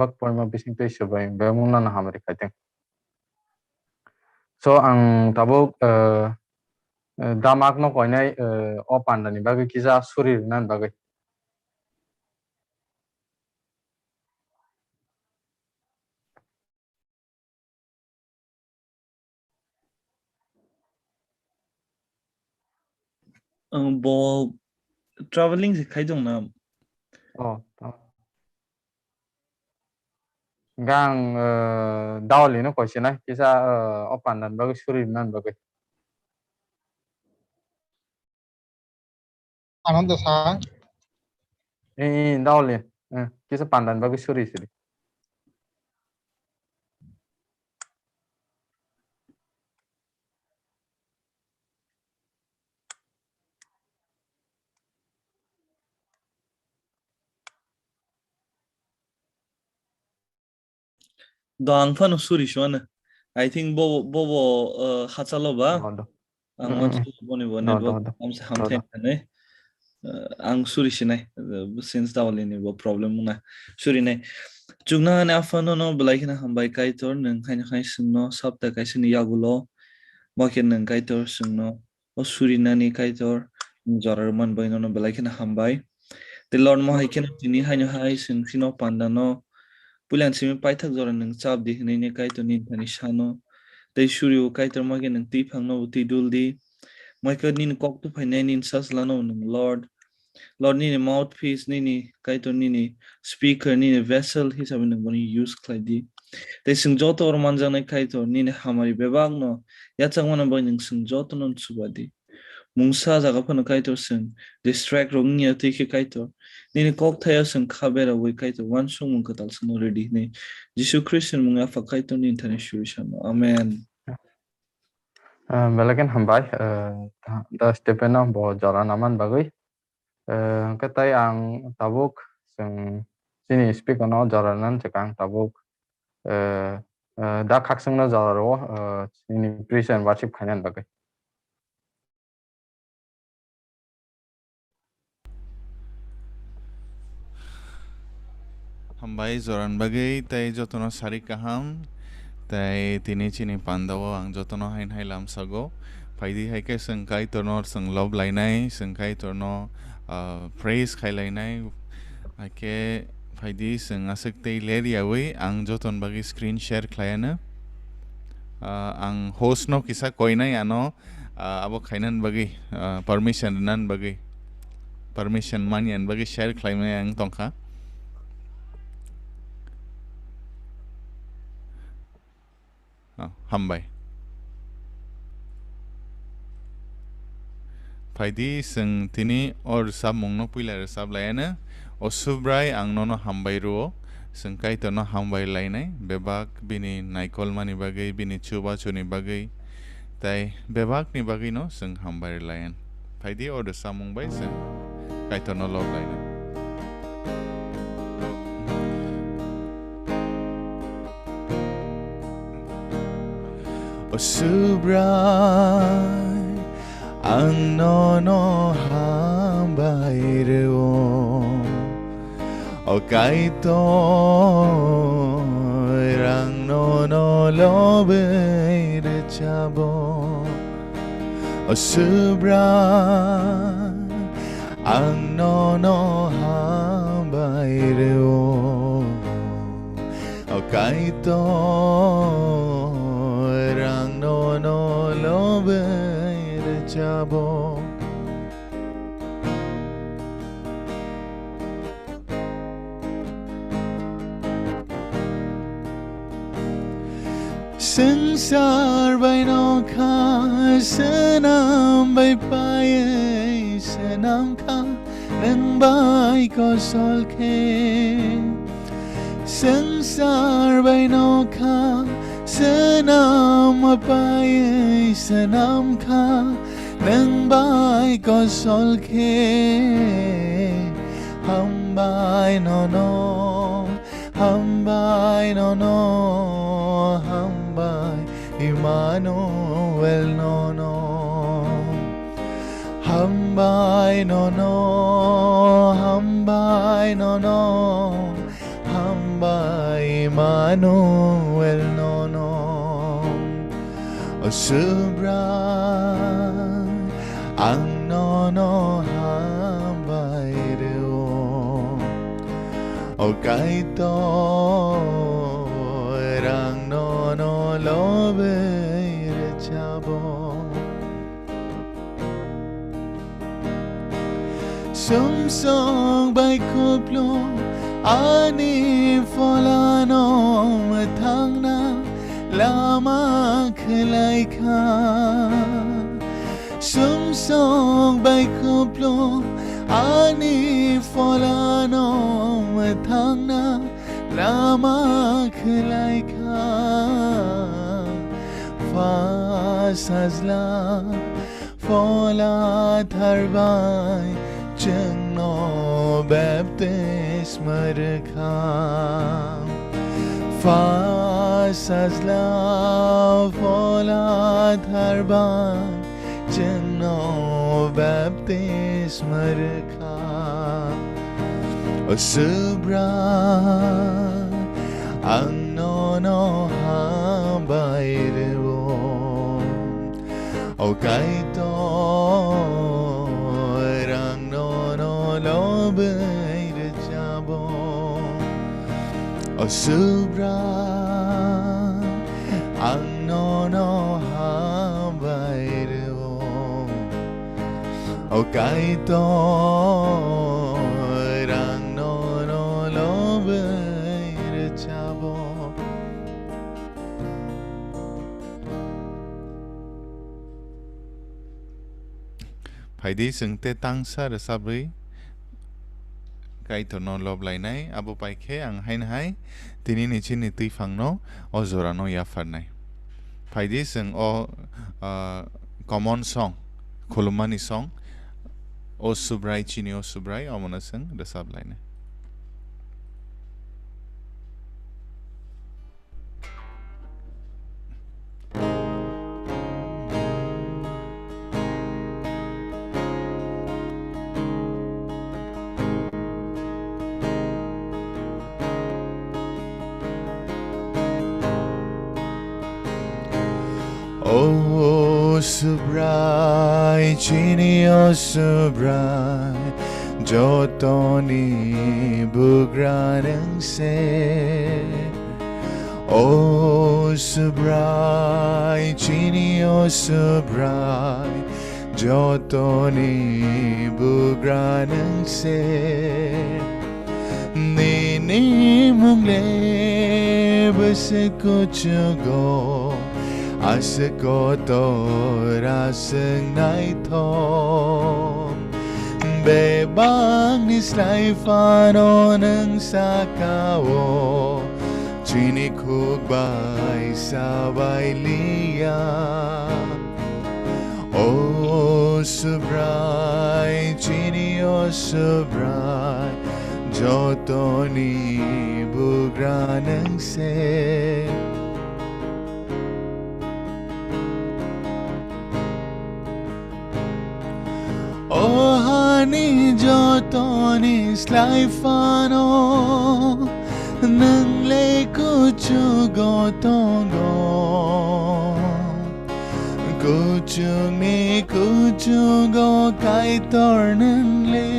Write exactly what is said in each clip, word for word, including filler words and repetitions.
bebak poima bising twi swbai bebak mung nano hamari khaiteng. So ang tabuk, eh, eh, damak no koinai, eh, o panda ni bagwi kisa suri rwna ni bagwi. Ang bo traveling se khai dong na. Oh, oh. Gang, eh, Daoli no koisinai, kisa, eh, o pandan bagwi suri nan bagwi. Ananda sa. Eh, eh, Daoli, eh, kisa pandan bagwi suri suri. Do ang phano suri suana. I think bo, bo, bo, uh, hachalo ba. No, do. Ang Mm, mm, wansu mm. Boni bo Do, network do, do. Amsa Do, hamthai do. Hanai. Uh, ang suri sinai. Uh, since Daoli ni bo problem na. Suri nai. Chukna hani aphano no belai kheno hambai Kaitor, nwng haino hai singno sapta kaisa ni yagulo. Bo khe nwng Kaitor singno. O suri nani Kaitor, nwng jora rwman bai nono belai kheno hambai. Tei Lord mo hai kheno tini haino hai sing sino panda no. Puilan simi paithak jora nwng chap di hinwi ni Kaitor nini thani sano. Tei suri o Kaitor mo khe nwng twi phang no bo twi dul di. Mo khe nini kok tu phainai nini sajla no nwng Lord. Lord, nini mouthpiece, nini Kaitor, nini speaker, nini vessel hisabe nwng bono use khlai di. Tei chwng joto oro manjaknai Kaitor, nini hamari bebakno yachakmano bai nwng chwng jotono chuba di. Mungsa jaga phano Kaitor chwng distract rok wngya twi khe Kaitor, nini kok thaio chwng kha bera wi Kaitor uansukmung kwtal chwngno rwdi hwnwi Jisu Khristoni mungwi Apha Kaitor nini thani suri sano. Amen. Ah, belai khe hambai, eh, da Stephen no bo jora naman bagwi. Eh, hwnkhe tai ang tabuk chwng chini speaker no jora nan chwkang tabuk, eh, eh, da Khakchangno jora rwo, eh, chini praise and worship khainani bagwi. Hambai joran bagwi tei jotono sari kaham. Tei tini chini pandao ang jotono hain hai lamsago. Phaidi hai khe chwng Kaitorno chwng lob lainai, chwng Kaitorno, ah, praise khai lainai. Hai khe phaidi chwng aswk tei ler yaui ang joton bagwi screen share khlaiano. Ah, ang host no kisa koinai ano, ah, abo khainani bagwi, ah, permission rwnani bagwi, permission manyani bagwi share khlaimani ang tongkha. Ah, hambai. Phaidi chwng tini o rwchapmungno puila rwchap laiano. O Subrai ang nono hambai rwo. Chwng Kaitorno hambai lainai, bebak bini naikolmani bagwi, bini chubachuni bagwi, tei bebakni bagwino chwng hambai rwlaian. Phaidi o rwchapmung bai chwng Kaitorno lob lainai. O Subrai, ang nono hambai rwo. O Kaitor, ang nono lobwi rwchabo. O Subrai, ang nono hambai rwo. O Kaitor, ang nono lobwi rwchabo. Swngchar bai nokha, swnam bai paiwi swnam kha, nwng bai kosol khe. Swngchar bai nokha, swnam paiwi swnam kha, nwng bai kosol khe. Hambai nono, hambai nono, hambai Emmanuel nono. Hambai nono, hambai nono, hambai Manuel nono, o Subrai, ang nono hambai rwo. O Kaitor, ang nono lobwi rwchabo. Sumsok bai kupulung ani pholano mwthangna lama khlai kha. Sumsok bai kupulung ani pholano mwthangna lama khlai kha. Pha Sajla Phola Tharbai chwngno baptisma rwkha. Pha Sajla Phola Tharbai chwngno baptisma rwkha. O Subrai, ang nono hambai rwo. O Kaitor, ang nono lobwi rwchabo. O Subrai, ang nono hambai rwo. O Kaitor, ang nono lobwi rwchabo. Phaidi, chwng tei tangsa rwchabwi Kaitorno lob lainai. Abo pai khe ang haino hai tinini chini twiphangno o jorano yapharnai. Phaidi, chwng o, ah, common song, khulummani song, O Subrai, Chini O Subrai, omono chwng rwchap lainai. O Subrai, Chini O Subrai, jotoni bugra nwng se. O Subrai, Chini O Subrai, jotoni bugra nwng se. Nini mung le bwswk kuchugo, aswk kotor aswk naithok. Bebakni slai phano nwng saka-o, chini khuk bai sabai liya. O Subrai, Chini O Subrai, jotoni bugra nwng se. O hani jotoni slai phano, nwng le kuchugo tongo. Kuchukni kuchugo Kaitor nwng le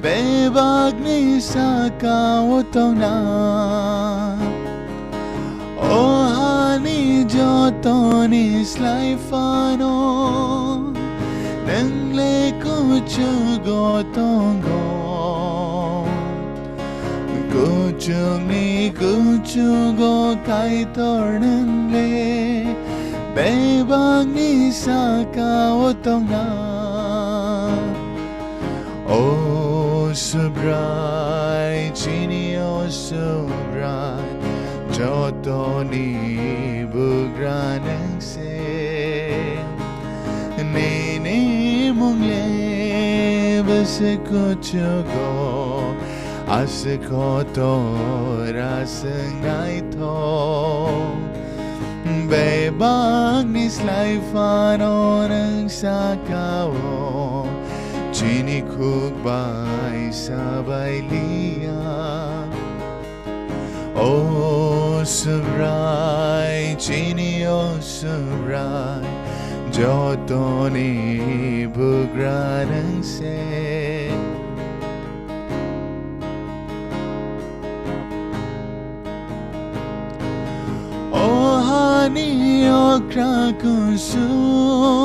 bebakni saka-o tongna. O hani jotoni slai phano, nwng le kuchugo tongo. Kuchukni kuchugo Kaitor nwng le bebakni saka-o tongna. O Subrai, Chini O Subrai, jotoni bugra nwng se. Nini mung le bwswk kuchugo, aswk kotor aswk naithok. Bebakni slai phano nwng saka-o, chini khuk bai sabai liya. O O Subrai, chini o Subrai, jotoni bugra nwng se. O hani okra kusum,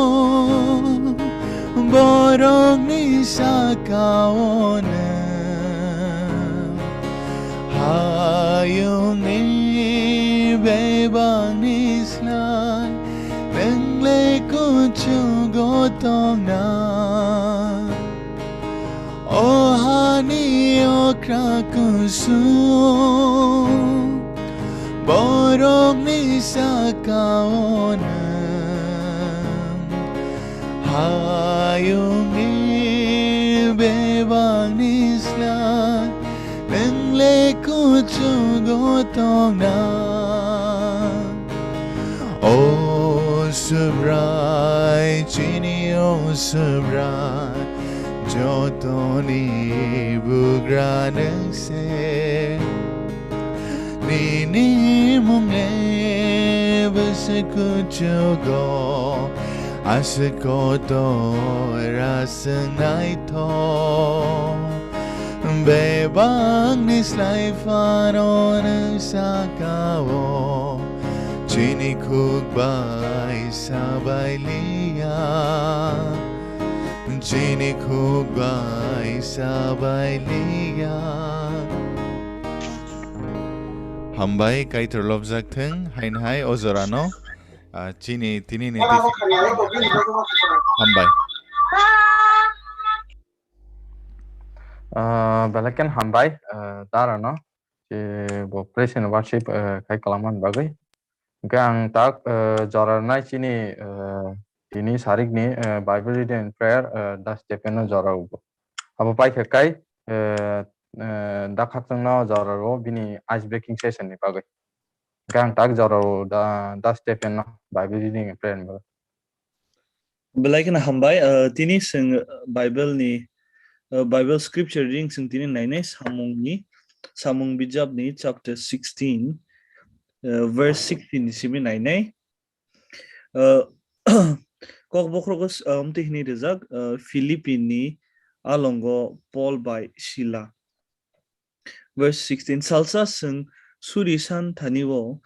borokni saka-o nwng. Hayungni bebakni slai, nwng le kuchugo tongna. O hani okra kusum, borokni saka-o nwng. Hayungni bebakni slai, nwng le kuchugo tongna. O Subrai, chini o Subrai, jotoni bugra nwng se. Nini mung le bwswk kuchugo, aswk kotor aswk naithok. Bebakni slai phano nwng saka-o, chini khuk bai sabai liya, chini khuk bai sabai liya. Hambai, Kaitor lobjak thung, hain hai o jorano, ah, chini tini ni tisi. Hambai. Ah, belai khe hambai, ah, darano, je bo praise and worship, ah, khai kwlangmani bagwi. Hwnkhe ang tak, ah, jora nai chini, ah, tini sarikni, ah, Bible reading and prayer, ah, da Stephen no jora ugo. Abo paikha kai, ah, ah, da khakchangno jora o bini ice breaking session ni bagwi. Hwnkhe ang tak jora o da, da Stephen no Bible reading and prayer ni bagwi. Belai kheno hambai, ah, tini chwng, ah, Bible ni, ah, Bible scripture reading chwng tini nainai Samung ni, Samung bijap ni chapter sixteen, ah, verse sixteen ni simi nainai. Ah, kok bokhrogo s-, ah, amtwi hwnwi rijak, ah, Philippi ni alongo Paul bai Sila. Verse sixteen, salsa chwng suri san thani o,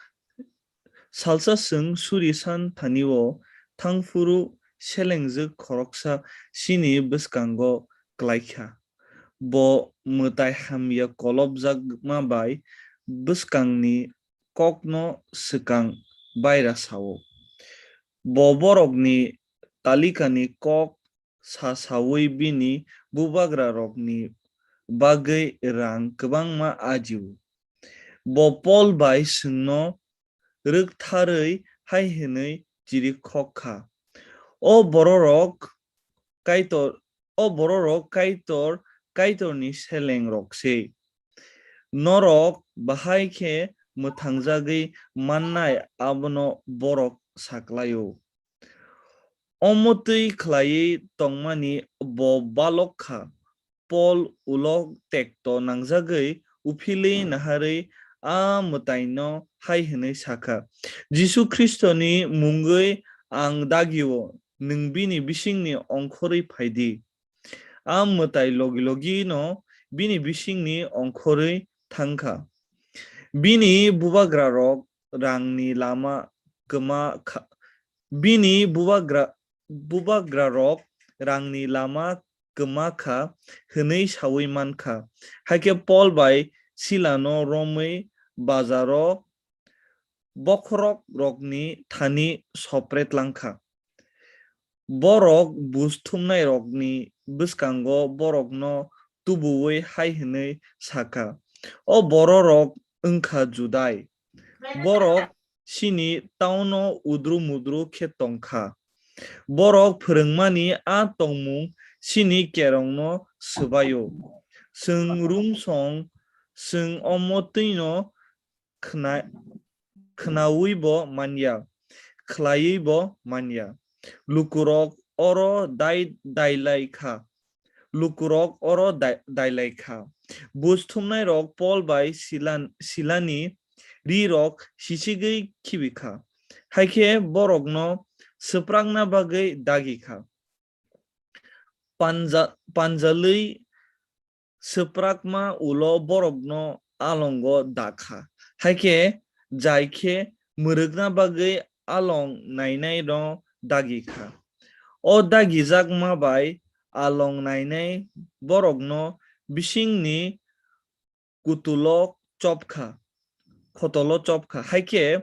salsa chwng suri san thani o thangphuru selengjwk khoroksa chini bwskango klaikha. Bo mwtai hamya kolopjakma bai bwskangni kokno swkang baira sao. Bo borokni talikani kok sa saui bini bubagrarokni bagwi rang kwbangma ajio. Bo Pol bai chwngno rwktharwi hai hwnwi chiri khok kha, "O bororok Kaitor, o bororok Kaitor, Kaitorni selengrok se. Norok bahai khe mwthangjagwi mannai abono borok saklaio." Omo twi khlaiwi tongmani bo balok kha. Pol ulo tekto nangjagwi uphilwi naharwi a mwtaino hai hwnwi sakha, "Jisu Khristoni mungwi ang dagio, nwng bini bisingni ongkhorwi phai di." A mwtai logi logino bini bisingni ongkhorwi thang kha. Bini bubagrarok rangni lama kwma kha, bini bubagra, bubagrarok rangni lama kwma kha hwnwi saui man kha. Hakhe Pol bai Silano romwi bazaro bokhorokrokni thani sopre tlang kha. Borok bus thumnairokni bwskango borokno tubuwi hai hwnwi sa kha, "O bororok wng kha Judai. Borok chini tauno udru mudru khe tong kha. Borok phrwngmani a tongmung chini kerongno swbaio. Chwng rumsong, chwng omo twino khna-, khnaui bo manya, khlaiwi bo manya. Lukurok oro dai, dailai kha. Lukurok oro dai, dailai kha." Bus thumnairok Pol bai Silan-, Silani rirok sisigwi khibi kha. Hai khe borokno swprakna bagwi dagi kha. Panja-, panjalwi swprakma ulo borokno alongo da kha. Hai khe jai khe mwrwkna bagwi along nainaino dagi kha. O dagijakma bai along nainai borokno bisingni kutulo chop kha, khotolo chop kha. Hai khe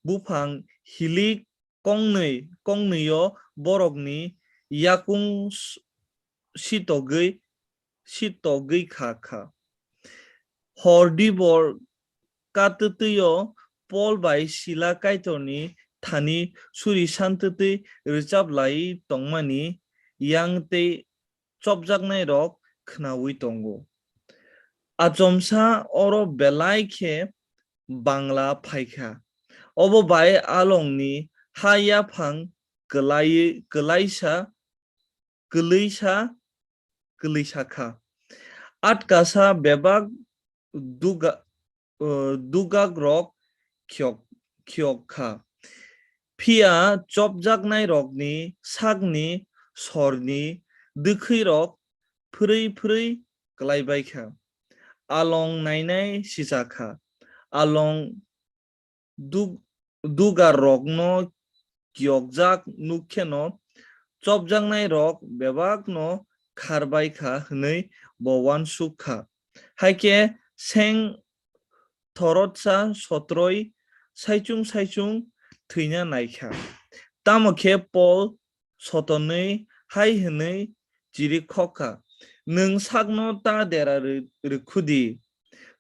buphang hilik kongnwi, kongnwio borokni yakung s-, sitogwi, sitogwi kha kha. Hor dibor katwtwio Pol bai Sila Kaitorni thani suri santwtwi rwchap lai tongmani yang tei chopjaknairok khnaui tongo. Achomsa oro belai khe bangla phai kha. Obo bai alongni ha yaphang kwlai-, kwlaisa, kwlwisa, kwlwisa kha. Atkasa bebak duga-, uh, dugakrok khiyok, khiyok kha. Phiya chopjaknairokni sakni sorni dwkhwirok phwrwi phwrwi klai bai kha. Along nainai sisa kha. Along dug-, dugarrokno kiyokjak nuk kheno chopjaknairok bebakno khar bai kha hwnwi bo uansuk kha. Hai khe seng thorotsa sotroi saichung saichung thwina nai kha. Tamo khe Pol sotonwi hai hwnwi chirikhok kha, "Nwng sakno ta dera rw-, rwkhu di,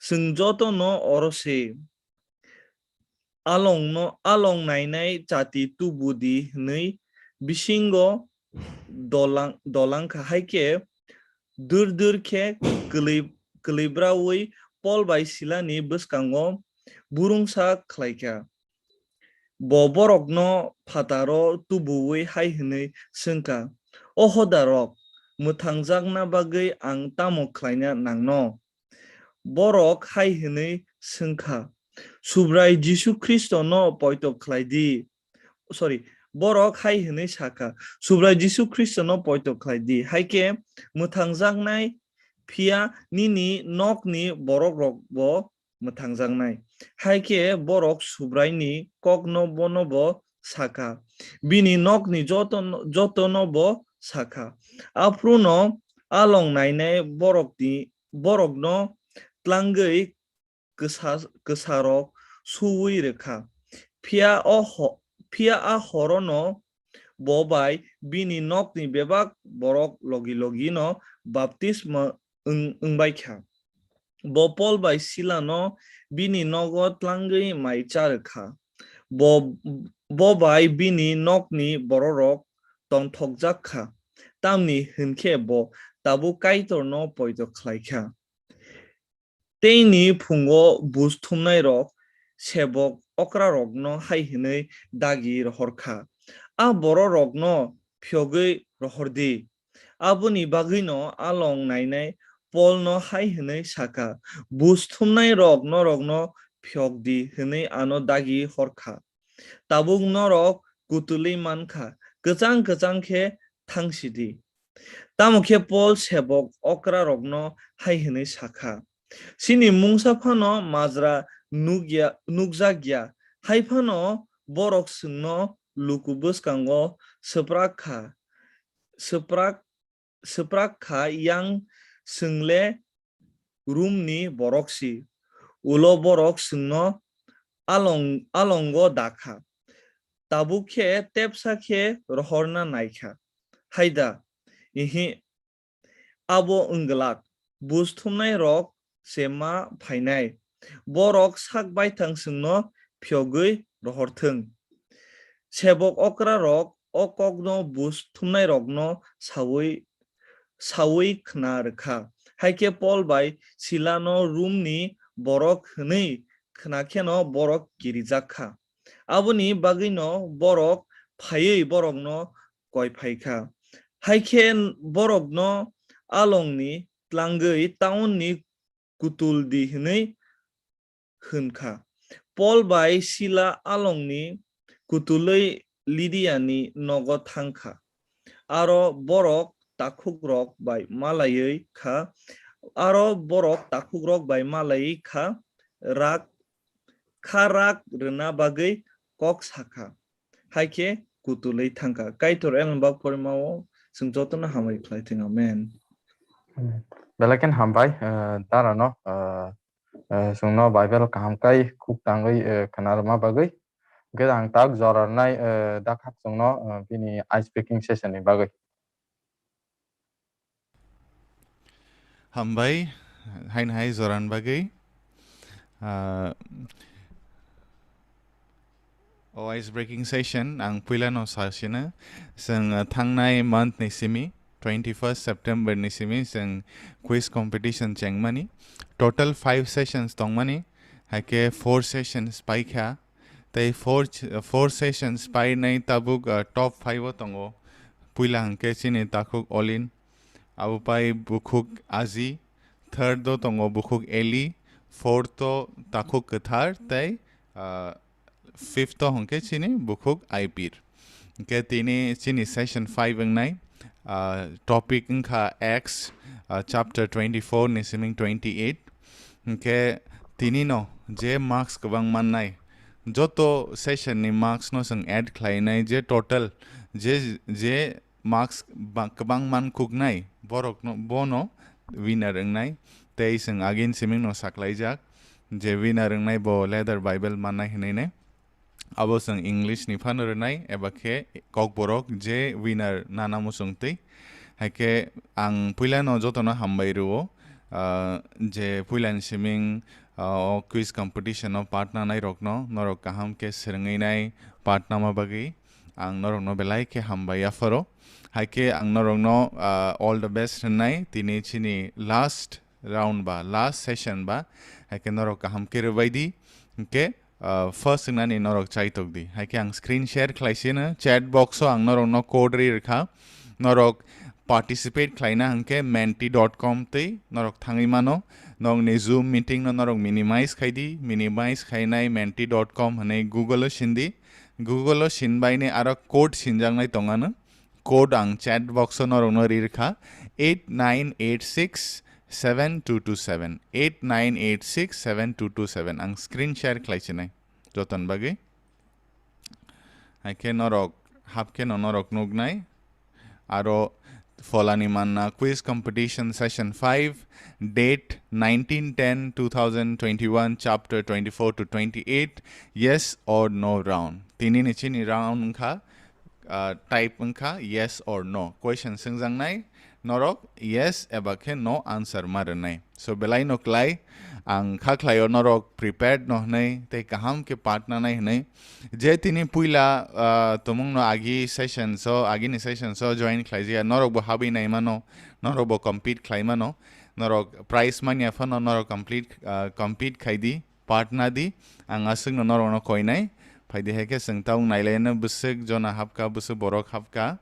chwng jotono oro se." Alongno, along nainai chati tubu di hwnwi bisingo dolang, dolang kha. Hai khe dur dur khe kwlwi, kwlwibraui Pol bai Silani bwskango burungsa khlai kha. Bo borokno phataro tubuui hai hwnwi swng kha, "O hodarok, mwthangjakna bagwi ang tamo khlaina nangno?" Borok hai hwnwi swng kha, "Subrai Jisu Khristono poito khlai di." Sorry, borok hai hwnwi sa kha, "Subrai Jisu Khristono poito khlai di, hai khe mwthangjaknai, phiya nini nokni borokrokbo mwthangjaknai." Hai khe borok Subraini kokno bono bo sa kha, bini nokni joto, jotono bo sa kha. Aphruno along nainai borokni, borokno tlangwi kwsa-, kwsarok suui rwkha. Phiya o ho-, phiya a horono bo bai bini nokni bebak borok logi logino baptisma wng-, wngbai kha. Bo Pol bai Silano bini nogo tlangwi mai cha rwkha. Bo, bo bai bini nokni bororok tongthokjak kha, tamni hwn khe bo tabuk Kaitorno poito khlai kha. Teini phungo bus thumnairok sebok okrarokno hai hwnwi dagi rohor kha, "A bororokno phiyogwi rohor di." Aboni bagwino along nainai Polno hai hwnwi sa kha, "Bus thumnairok norokno phiyok di hwnwi ano dagi hor kha. Tabuk norok kutulwi man kha, kwchang kwchang khe thang si di." Tamo khe Pol sebok okrarokno hai hwnwi sa kha, "Chini mungsa phano majra nukya, nukjak ya, hai phano borok chwngno luku bwskango swprak kha, swprak, swprak kha, yang chwng le Rumni borok si." Ulo borok chwngno along, alongo da kha, "Tabuk khe tepsa khe rohorna nai kha, hai da?" Ihi, abo wng glak, bus thumnairok se ma phainai. Borok sak baithang chwngno phiyogwi rohor thung. Sebok okrarok o kokno bus thumnairokno saui, saui khna rwkha. Hai khe Pol bai Silano Rumni borok hwnwi khna kheno borok kirijak kha. Aboni bagwino borok phaiwi borokno koi phai kha. Hai khe borokno alongni tlangwi taunni kutul di hwnwi hwn kha. Pol bai Sila alongni kutulwi Lidiani nogo thang kha. Aro borok takhukrok bai malaiwi kha, aro borok takhukrok bai malaiwi kha, rak, kha rak rwna bagwi kok sa kha. Hai khe kutulwi thang kha. Kaitor elembak porimao chwng jotono hamari khlai thung. Amen. Belai khe hambai, eh, darano, eh, eh, chwngno Bible kaham kai khuk tangwi, eh, khna rwma bagwi. Hwnkhe ang tak jora rwnai, eh, dakha chwngno, eh, bini ice breaking session ni bagwi. Hambai, haino hai joran bagwi. Ah, o ice breaking session ang puilano sasino. Chwng, ah, thangnai month ni simi, twenty-first September ni simi chwng quiz competition chengmani. Total five sessions tongmani, hai khe four sessions paikha. Tei four ch-, four sessions painai tabuk, ah, top five o tongo. Puila hwnkhe chini takhuk Olin, abo pai bukhuk Aji, third o tongo bukhuk Eli, fourth o takhuk Kwthar, tei, ah, fifth o hwnkhe chini bukhuk Aipir. Hwnkhe tini chini session five wngnai, ah, topic wngkha Acts, ah, chapter twenty-four ni siming twenty-eight. Hwnkhe tini no je marks kwbang mannai, joto session ni marks no chwng add khlainai, je total je, je marks ba-, kwbang man khuknai, borok no, bono winner wngnai. Tei chwng agin siming no saklaijak je winner wngnai bo leather Bible mannai hinwi ne. Abo chwng English ni phano rwnai eba khe Kokborok je winner nana muchung twi. Hai khe ang puila no joto no hambai rwo, ah, je puila ni siming, ah, o quiz competition o part nanai rok no norok kaham khe swrwngwi nai part nama bagwi. Ang norokno belai khe hambai yapharo. Hai khe ang norokno, ah, all the best hwnnai. Tini chini last round ba, last session ba. Hai khe norok kaham khe rwbai di. Hwnkhe, ah, first wngnani norok chaitok di. Hai khe ang screen share khlai sino. Chat box o ang norokno code ri rwkha. Norok participate khlaina hwnkhe menti dot com twi norok thangwi mano. Nokni Zoom meeting no norok minimize khai di. Minimize khainai menti dot com hwnwi Google o sin di. Google o sinbaini aro code sinjaknai tongano. Code ang chat box o norokno rirkha, eight nine eight six seven two two seven, eight nine eight six seven two two seven. Ang screen share khlai sinai joton bagwi. Hai khe norok hap khe no norok nuknai. Aro Pholani Manna Quiz Competition Session five, date nineteen ten two thousand twenty-one, chapter twenty-four to twenty-eight, yes or no round. Tini ni chini round wngkha, ah, type wngkha yes or no. Question swngjaknai, norok yes eba khe no answer ma rwnai. So belai no klai, ang kha khlaio norok prepared no hwnwi tei kaham khe part nanai hwnwi. Je tini puila, ah, tumung no agi session so, agini session so join khlaijaya, norok bo habwi nai mano, norok bo compete khlai mano, norok prize manya phano norok complete, ah, compete khai di, part na di, ang aswk no norok no koi nai. Phai di hai khe chwng tabuk nai lai no bwswk jona hapka, bwswk borok hapka.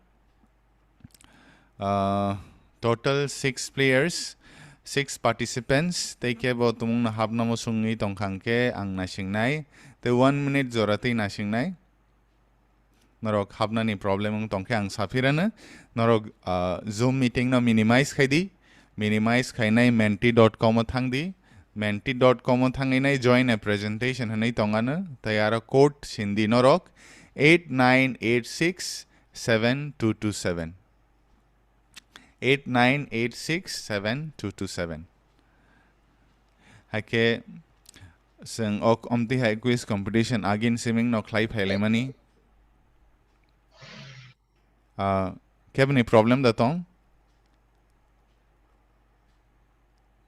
Ah, total six players, six participants, tei khe bo tumung no hapna muchungwi tongkha hwnkhe ang naising nai, tei one minute jora tei naising nai. Norok hapnani problem wng tongkhe ang saphirano, norok, ah, Zoom meeting no minimize khai di, minimize khainai menti dot com o thang di, menti dot com o thangwi nai join a presentation hwnwi tongano, tei aro code sin di norok eight nine eight six seven two two seven. Eight nine eight six seven two two seven. Hai khe chwng ok omtwi hai quiz competition agin siming no khlai phailaimani. Ah, keboni problem da tong?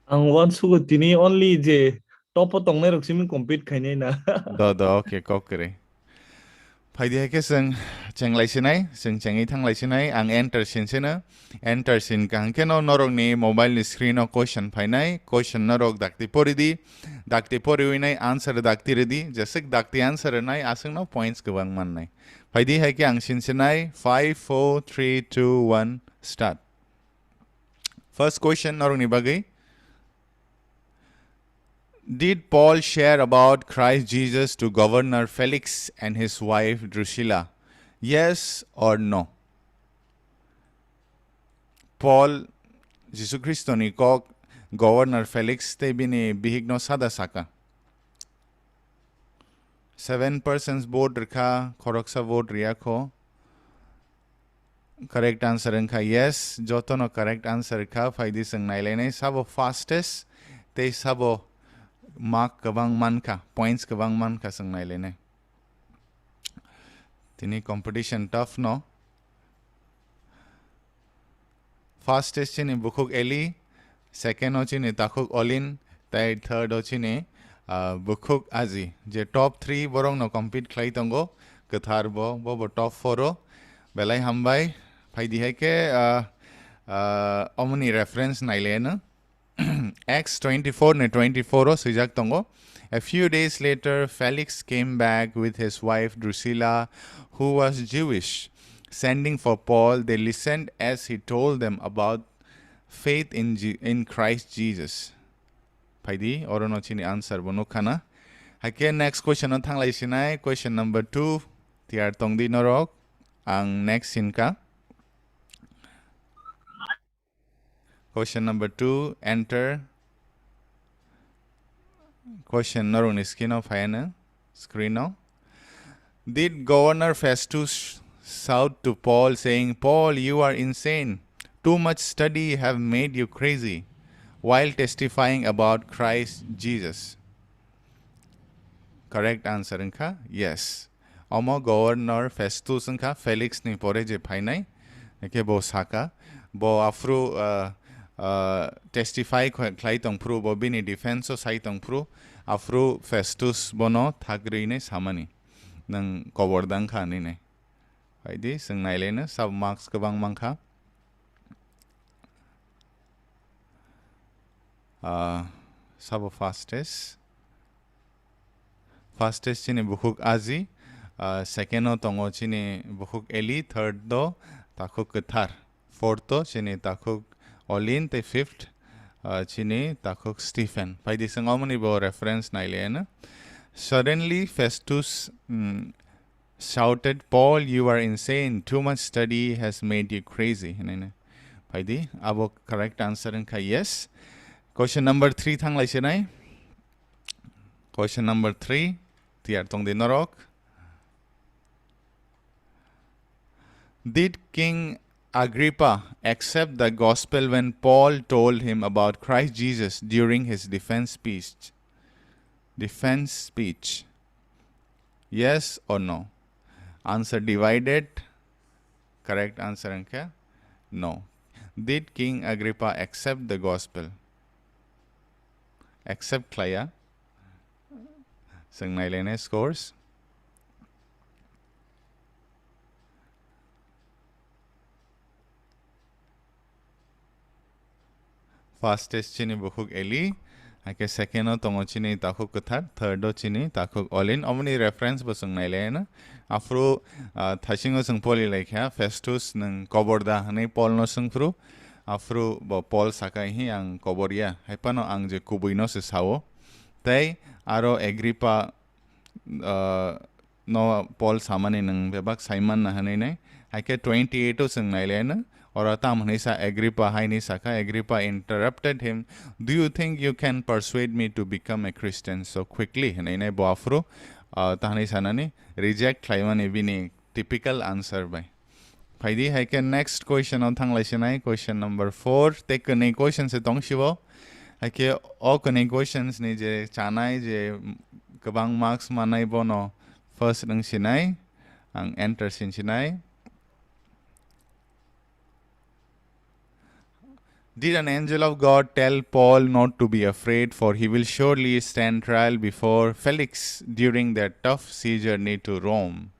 Ang uansugo tini only je top o tongnai rok simi compete khainai na. Do, do, okay, kok kwrwi. Phaidi hai khe chwng chenglai sinai, chwng chengwi thanglai sinai, ang enter sin sino. Enter sin kaham khe no norokni mobile ni screen o question phainai, question norok dakti pori di, dakti poriwi nai answer dakti rwdi, jeswk dakti answer rwnai aswk no points kwbang mannai. Phaidi hai khe ang sin sinai, five, four, three, two, one, start. First question norokni bagwi. Did Paul share about Christ Jesus to Governor Felix and his wife Drusilla? Yes or no? Paul Jisu Khristoni kok Governor Felix tei bini bihikno sada saka. Seven persons vote rikha, khoroksa vote riyakho. Correct answer wngkha yes, jotono correct answer kha. Phaidi chwng nailainai, sabo fastest tei sabo mark kwbang mankha, points kwbang mankha, chwng nailainai. Tini competition tough no. Fastest chini bukhuk Eli, second o chini takhuk Olin, tei third o chini, ah, bukhuk Aji. Je top three borok no compete khlai tongo, kwthar bo, bo bo top four o. Belai hambai, phaidi hai khe, ah, ah, omoni reference naileno. Acts twenty-four ni twenty-four o swijak tongo. A few days later, Felix came back with his wife Drusilla, who was Jewish. Sending for Paul, they listened as he told them about faith in, Je- in Christ Jesus. Phaidi, oro no chini answer bo nukha na. Haikhe next question o thanglai sinai, question number two, tiyar tongdi norok, ang next sinka. Question number two, enter. Question norokni screen o phaiano, screen o. Did Governor Festus shout to Paul, saying, "Paul, you are insane. Too much study have made you crazy," while testifying about Christ Jesus? Correct answer wngkha yes. Omo Governor Festus wngkha Felix ni pore je phainai, hake bo saka, bo aphru, ah, ah, testify khlai tongphru, bo bini defense o sai tongphru, aphru Festus bono thagrwinai samani, "Nwng kobor dang kha," hinwi nai. Phaidi, chwng nailaino, sabo marks kwbang mankha. Ah, sabo fastest. Fastest chini bukhuk Aji, ah, second o tongo chini bukhuk Eli, third o takhuk kwthar, fourth o chini takhuk Olin, tei fifth, ah, chini takhuk Stephen. Phaidi chwng omoni bo reference nailaino. Suddenly Festus, mm, shouted, "Paul, you are insane. Too much study has made you crazy," hinwi nai. Phaidi, abo correct answer wngkha yes. Question number three thanglai sinai. Question number three, tiyar tongdi norok. Did King Agrippa accept the gospel when Paul told him about Christ Jesus during his defense speech? Defense speech. Yes or no? Answer divided. Correct answer wngkha no. Did King Agrippa accept the gospel? Accept khlaiya. Chwng nailainai scores. Fastest chini bukhuk Eli, haikhe second o tongo chini takhuk kwthar, third o chini takhuk Olin. Omoni reference bo chwng nailaino. Aphru, ah, thaisingo chwng poli laikha, Festus nwng kobor da hwnwi Paul no swngphru. Aphru bo Paul saka, "Hi, ang kobor ya, hai phano ang je kubui no se sao." Tei aro Agrippa, ah, no Paul samani nwng bebak saiman na hwnwi nai. Haikhe twenty-eight o chwng nailaino. Oro tam hwnwi sa Agrippa haini sakha, Agrippa interrupted him, "Do you think you can persuade me to become a Christian so quickly?" hwnwi nai bo aphru, ah, ta hwnwi sanani reject khlaimani bini typical answer bai. Phaidi haikhe next question o thanglai sinai, question number four. Tei kwnwi question se tong sibo. Haikhe o kwnwi questions ni je chanai je kwbang marks manai bono first wng sinai, ang enter sin sinai. Did an angel of God tell Paul not to be afraid, for he will surely stand trial before Felix during their tough seajourney to Rome?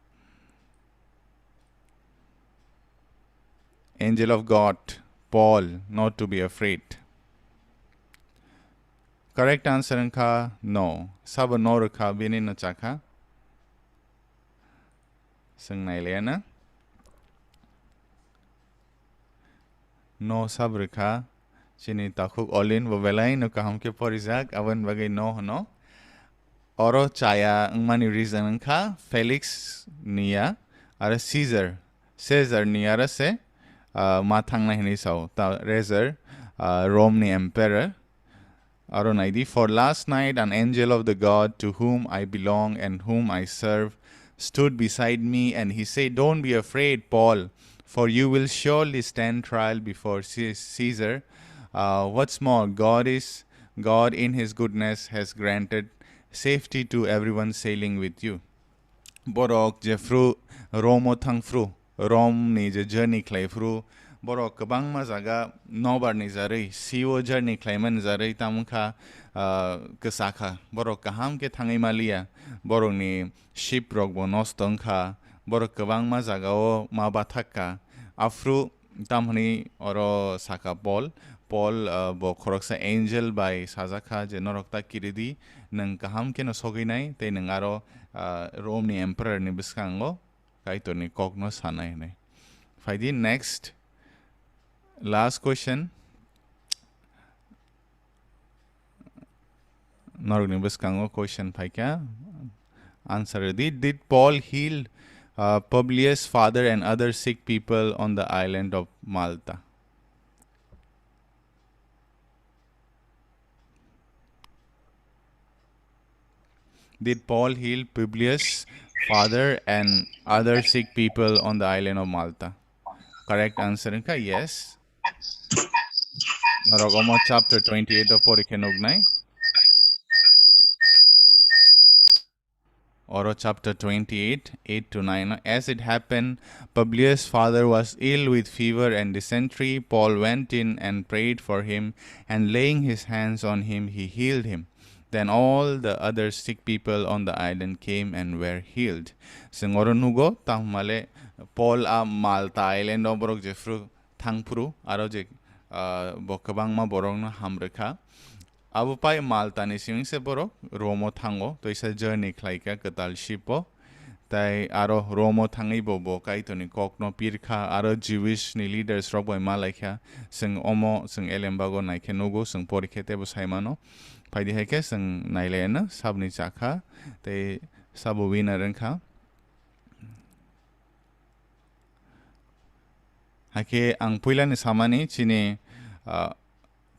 Angel of God, Paul, not to be afraid. Correct answer wngkha no. Sabo no rwkha, bini no chakha. Chwng nailaina. No sab rwkha. Chini takhuk Olin bo belai no kaham khe porijak, aboni bagwi no hwno. Oro chaya wngmani reason wngkha Felix niya aro Caesar. Caesar ni aro se, ah, ma thangnai hinwi sao. Ta Caesar, ah, Rome ni emperor. Aro naidi, "For last night an angel of the God to whom I belong and whom I serve stood beside me, and he said, 'Don't be afraid, Paul, for you will surely stand trial before Ce-, Caesar. Uh, what's more, God is, God in his goodness has granted safety to everyone sailing with you.'" Borok jephru Rome o thangphru, Rome ni je journey khlaiphru, borok kwbangma jaga nobar ni jarwi, sea o journey khlaimani jarwi, tamo kha, ah, kwsa kha. Borok kaham khe thangwi maliya, borokni ship rok bo nosto wngkha, borok kwbangma jaga o ma bathak kha. Aphru tamhwnwi oro sakha Paul, Paul, ah, bo khoroksa angel bai sajak kha je, "Norok ta kiridi, nwng kaham kheno sogwi nai, tei nwng aro, ah, Rome ni emperor ni bwskango Kaitorni kokno sanai," hinwi. Phaidi next, last question. Norokni bwskango question phaikha. Answer di, did Paul heal, uh, Publius' father and other sick people on the island of Malta? Did Paul heal Publius' father and other sick people on the island of Malta? Correct answer wngkha yes. Norok omo chapter twenty-eight o porikhe nuknai. Oro chapter twenty-eight, eight to nine. As it happened, Publius' father was ill with fever and dysentery. Paul went in and prayed for him, and laying his hands on him, he healed him. Then all the other sick people on the island came and were healed. Chwng oro nugo, tamhumale Paul a Malta island o borok jephru thangphru, aro je, ah, bo kwbangma borokno hamrwkha. Abo pai Malta ni simi se borok Rome o thango, toisa journey khlaikha kwtal ship o. Tai aro Rome o thangwi bo, bo Kaitorni kokno pirkha, aro Jewish ni leaders rok bai malaikha. Chwng omo, chwng elembago naikhe nugo, chwng porikhe teibo saimano. Phaidi hai khe chwng nailaino, sabni chakha, tei sabo winner wngkha. Haikhe ang puilani samani chini, ah,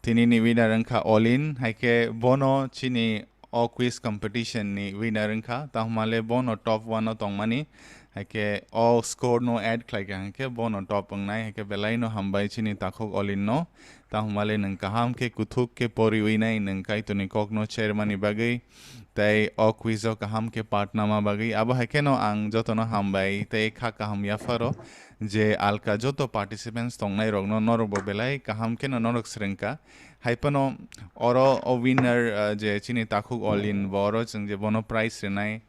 tinini winner wngkha Olin, haikhe bono chini o quiz competition ni winner wngkha, tahumale bono top one o tongmani, haikhe o score no add khlaikha, haikhe bono top wngnai, haikhe belaino hambai chini takhuk Olin no. Tahumale nwng kaham khe kuthuk khe poriwi nai nwng Kaitorni kokno chermani bagwi, tei o quiz o kaham khe part nama bagwi. Abo hai kheno ang jotono hambai tei kha kaham yapharo je alka joto participants tongnai rokno norok bo belai kaham kheno norok swrwngkha. Hai phano oro o winner, ah, je chini takhuk Olin bo oro chwng je bono prize rwnai.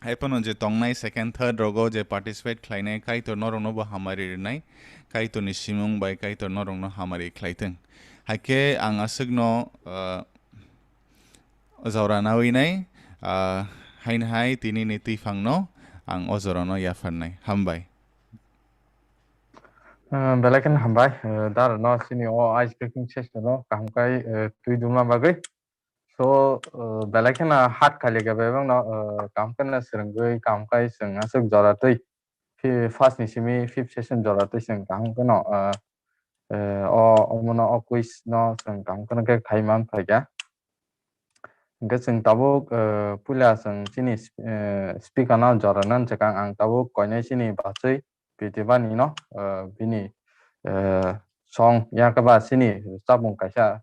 Hai phano je tongnai second, third rogo je participate khlainai, Kaitor norokno bo hamari rwnai, Kaitorni simung bai Kaitor norokno hamari khlaithwng. Haikhe ang aswkno, ah, jora nawi nai, ah, haino hai tinini twiphangno ang o jorano yapharnai. Hambai. Ah, belai kheno hambai, ah, dara no chini o ice breaking session no kaham kai, ah, twi dumna bagwi. So, uh, belai kheno hard khalikha bebakno, uh, kaham kheno swrwngwi, kaham khai chwng aswk jora twi, fi-, first ni simi fifth session jora twi chwng kaham kheno, uh, uh, o, omono o quiz no chwng kaham kheno khe khai man phaikha. Hwnkhe chwng tabuk, uh, puila chwng chini, uh, speaker no jora nani swkang ang tabuk koinai chini bachwi Pritibani no, uh, bini, uh, song yakhe ba chini chapung kaisa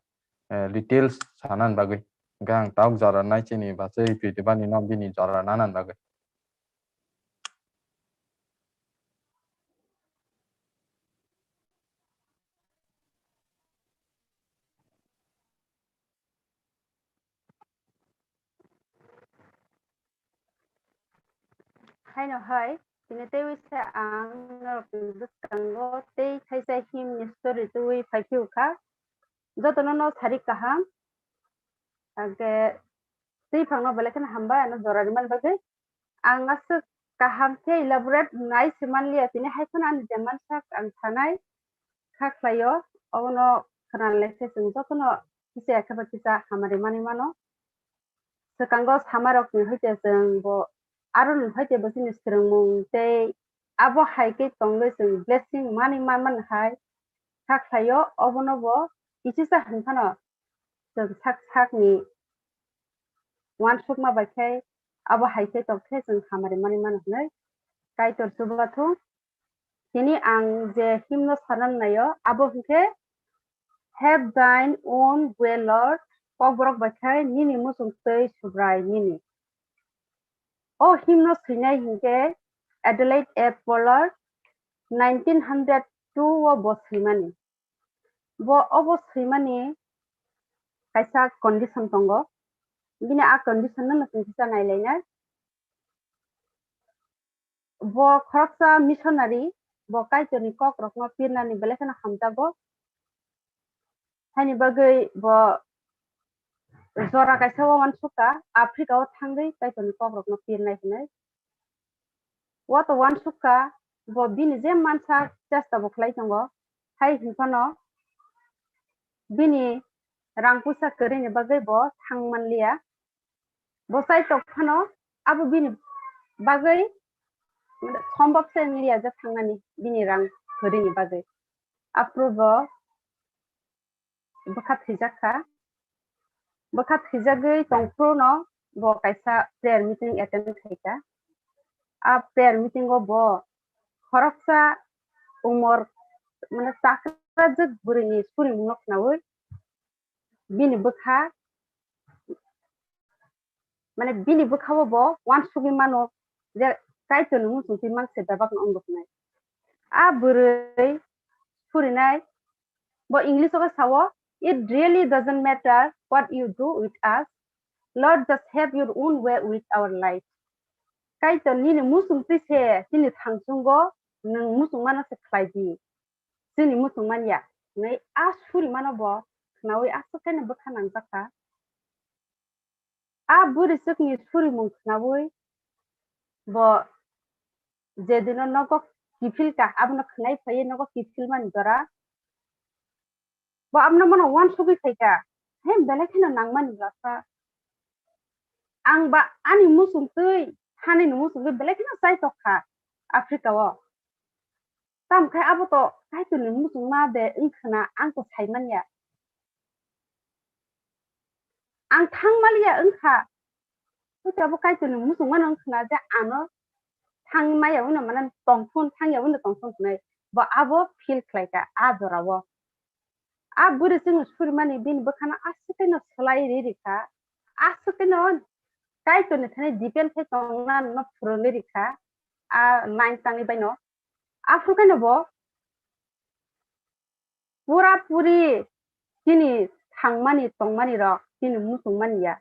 eh, details sanani bagwi. Hwnkhe ang tabuk jora nai chini bachwi Pritibani no bini jora nanani bagwi. Haino hai, tini teiwi se ang norokni bwskango tei thaisa himni story twiwi phai phiyokha. Jotono no sari kaham. Hwnkhe twiphangno belai kheno hambai ano jora rimani bagwi. Ang aswk kaham khe elaborate nai se manliya, tini hai phano ani je mansak ang sanai kha khlaio, obono khwnalaikhe chwng jotono kisa khe ba kisa hamari manwi mano. Swkango samarokni hoite chwng bo aron hoite bo chini swrwngmung tei abo hai khe tongwi chwng blessing manwi manmani hai kha khlaio, obono bo kisisa hwn phano chwng sak sakni uansukma bai khe abo hai khe tongkhe chwng hamari manwi mano hwnwi Kaitor chubathung. Tini ang je himno sana naio, abo hwnkhe, "Have thine own way, Lord," Kokborok bai khe, "Nini muchung twi Subrai nini." O himno swinai hwnkhe Adelaide A. Pollard nineteen hundred two o bo swimani. Bo obo swimani kaisa condition tongo. Bini a condition no chwng kisa nailainai. Bo khoroksa missionary, bo Kaitorni kokrokno pirnani belai kheno hamjago. Haini bagwi bo jora kaisa o uansukha, Africa o thangwi Kaitorni kokrokno pirnai hwnwi. Wato uansukha, bo bini je mansa chesta bo khlai tongo, hai hwnphano bini rang puisa kwrwini bagwi bo thang manliya. Bo chai tok phano abo bini bagwi, mane, sombab se wngliya je thangnani bini rang kwrwini bagwi. Aphuru bo bwkha thwijak kha. Bwkha thwijagwi tongphuru no bo kaisa prayer meeting attend khai kha. A prayer meeting o bo khoroksa umor, mane, chakrajwk bwrwini surimungno khnaui bini bwkha, mane, bini bwkha-o bo uansugwi mano je Kaitorni muchungtwi mangse bebakno wng rwknai. A bwrwi surinai, bo English-o khe sao, "It really doesn't matter what you do with us, Lord, just have your own way with our life." Kaitor, nini muchungtwi se chini thangchungo nwng muchungmano se khlai di. Chini muchungmani ya hwnwi a surimano bo khnaui aswk khe bwkha nangjak kha. A bwrwi chwkni surimung khnaui bo je dino nogo kiphil kha, abono khwnai phaiwi nogo kiphil mani jora. Bo abono mano uansugwi khai kha, "He, belai kheno nangmani bwlasa. Ang ba ani muchungtwi, hani ni muchungtwi belai kheno chai tok kha Africa o. Tamo khe abo to Kaitorni muchungma de wng khna, ang to sai man ya. Ang thang maliya wng kha. Hwnkhe abo Kaitorni muchungmano wng khna je ano thang maya wngno mane tongthun, thang ya wngno tongthun hwnwi bo abo feel khlai kha a jorao." A bwrwi chwngno surimani bini bwkhano aswk khe no swlai ri ri kha, aswk khe no Kaitorni thani depend khai tongna no phwrwngwi ri kha a line tangwi baino. Aphuru khe no bo pura puri chini thangmani tongmani rok chini muchungmani ya,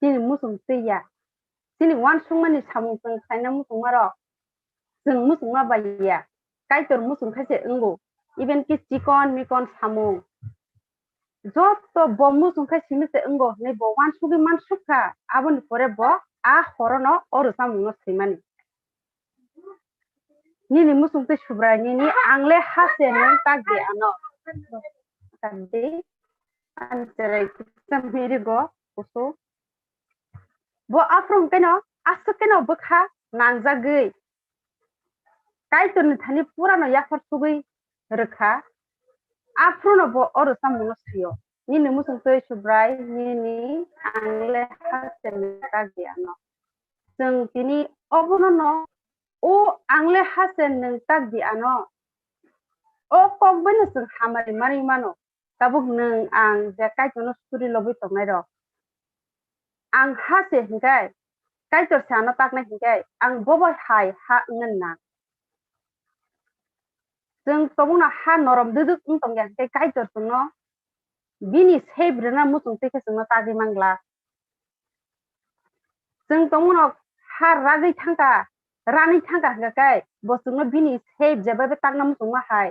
chini muchung twi ya, chini uansukmani samung chwng khlaina muchungma rok chwng muchungma bai ya, Kaitor muchung khe se wngo, even ki chikon mikon samung joto bo muchung khe simi se wngo hwnwi bo uansugwi mansuk kha, aboni pore bo a horono o rwchapmungno swimani. Nini muchung twi Subrai nini, ang le ha se nwng tak di ano. Tak di. Ang cherai kisa miri go kusu. Bo aphuru keno aswk keno bwkha nangjagwi Kaitorni thani purano yaphar sugwi rwkha. Aphuru no bo o rwchapmungno sio. Nini muchung twi Subrai nini, ang le ha se nwng tak di ano. Chwng tini obono no, o ang le ha se nwng tak di ano. O kok bai no chwng hamari manwi mano. Tabuk nwng ang je Kaitorno suri lobwi tongnai rok. Ang ha se hwnkhe, Kaitor se ano taknai hwnkhe, ang bo bai hai ha wngna nang. Chwng tongmano ha norom dwdwk wng tongya hwnkhe Kaitor chwngno bini sep rwna muchung twi khe chwngno tagwi man glak. Chwng tongmano ha ragwi thangkha, ranwi thangkha hwnkha khe bo chwngno bini sep jeba bai takna muchungma hai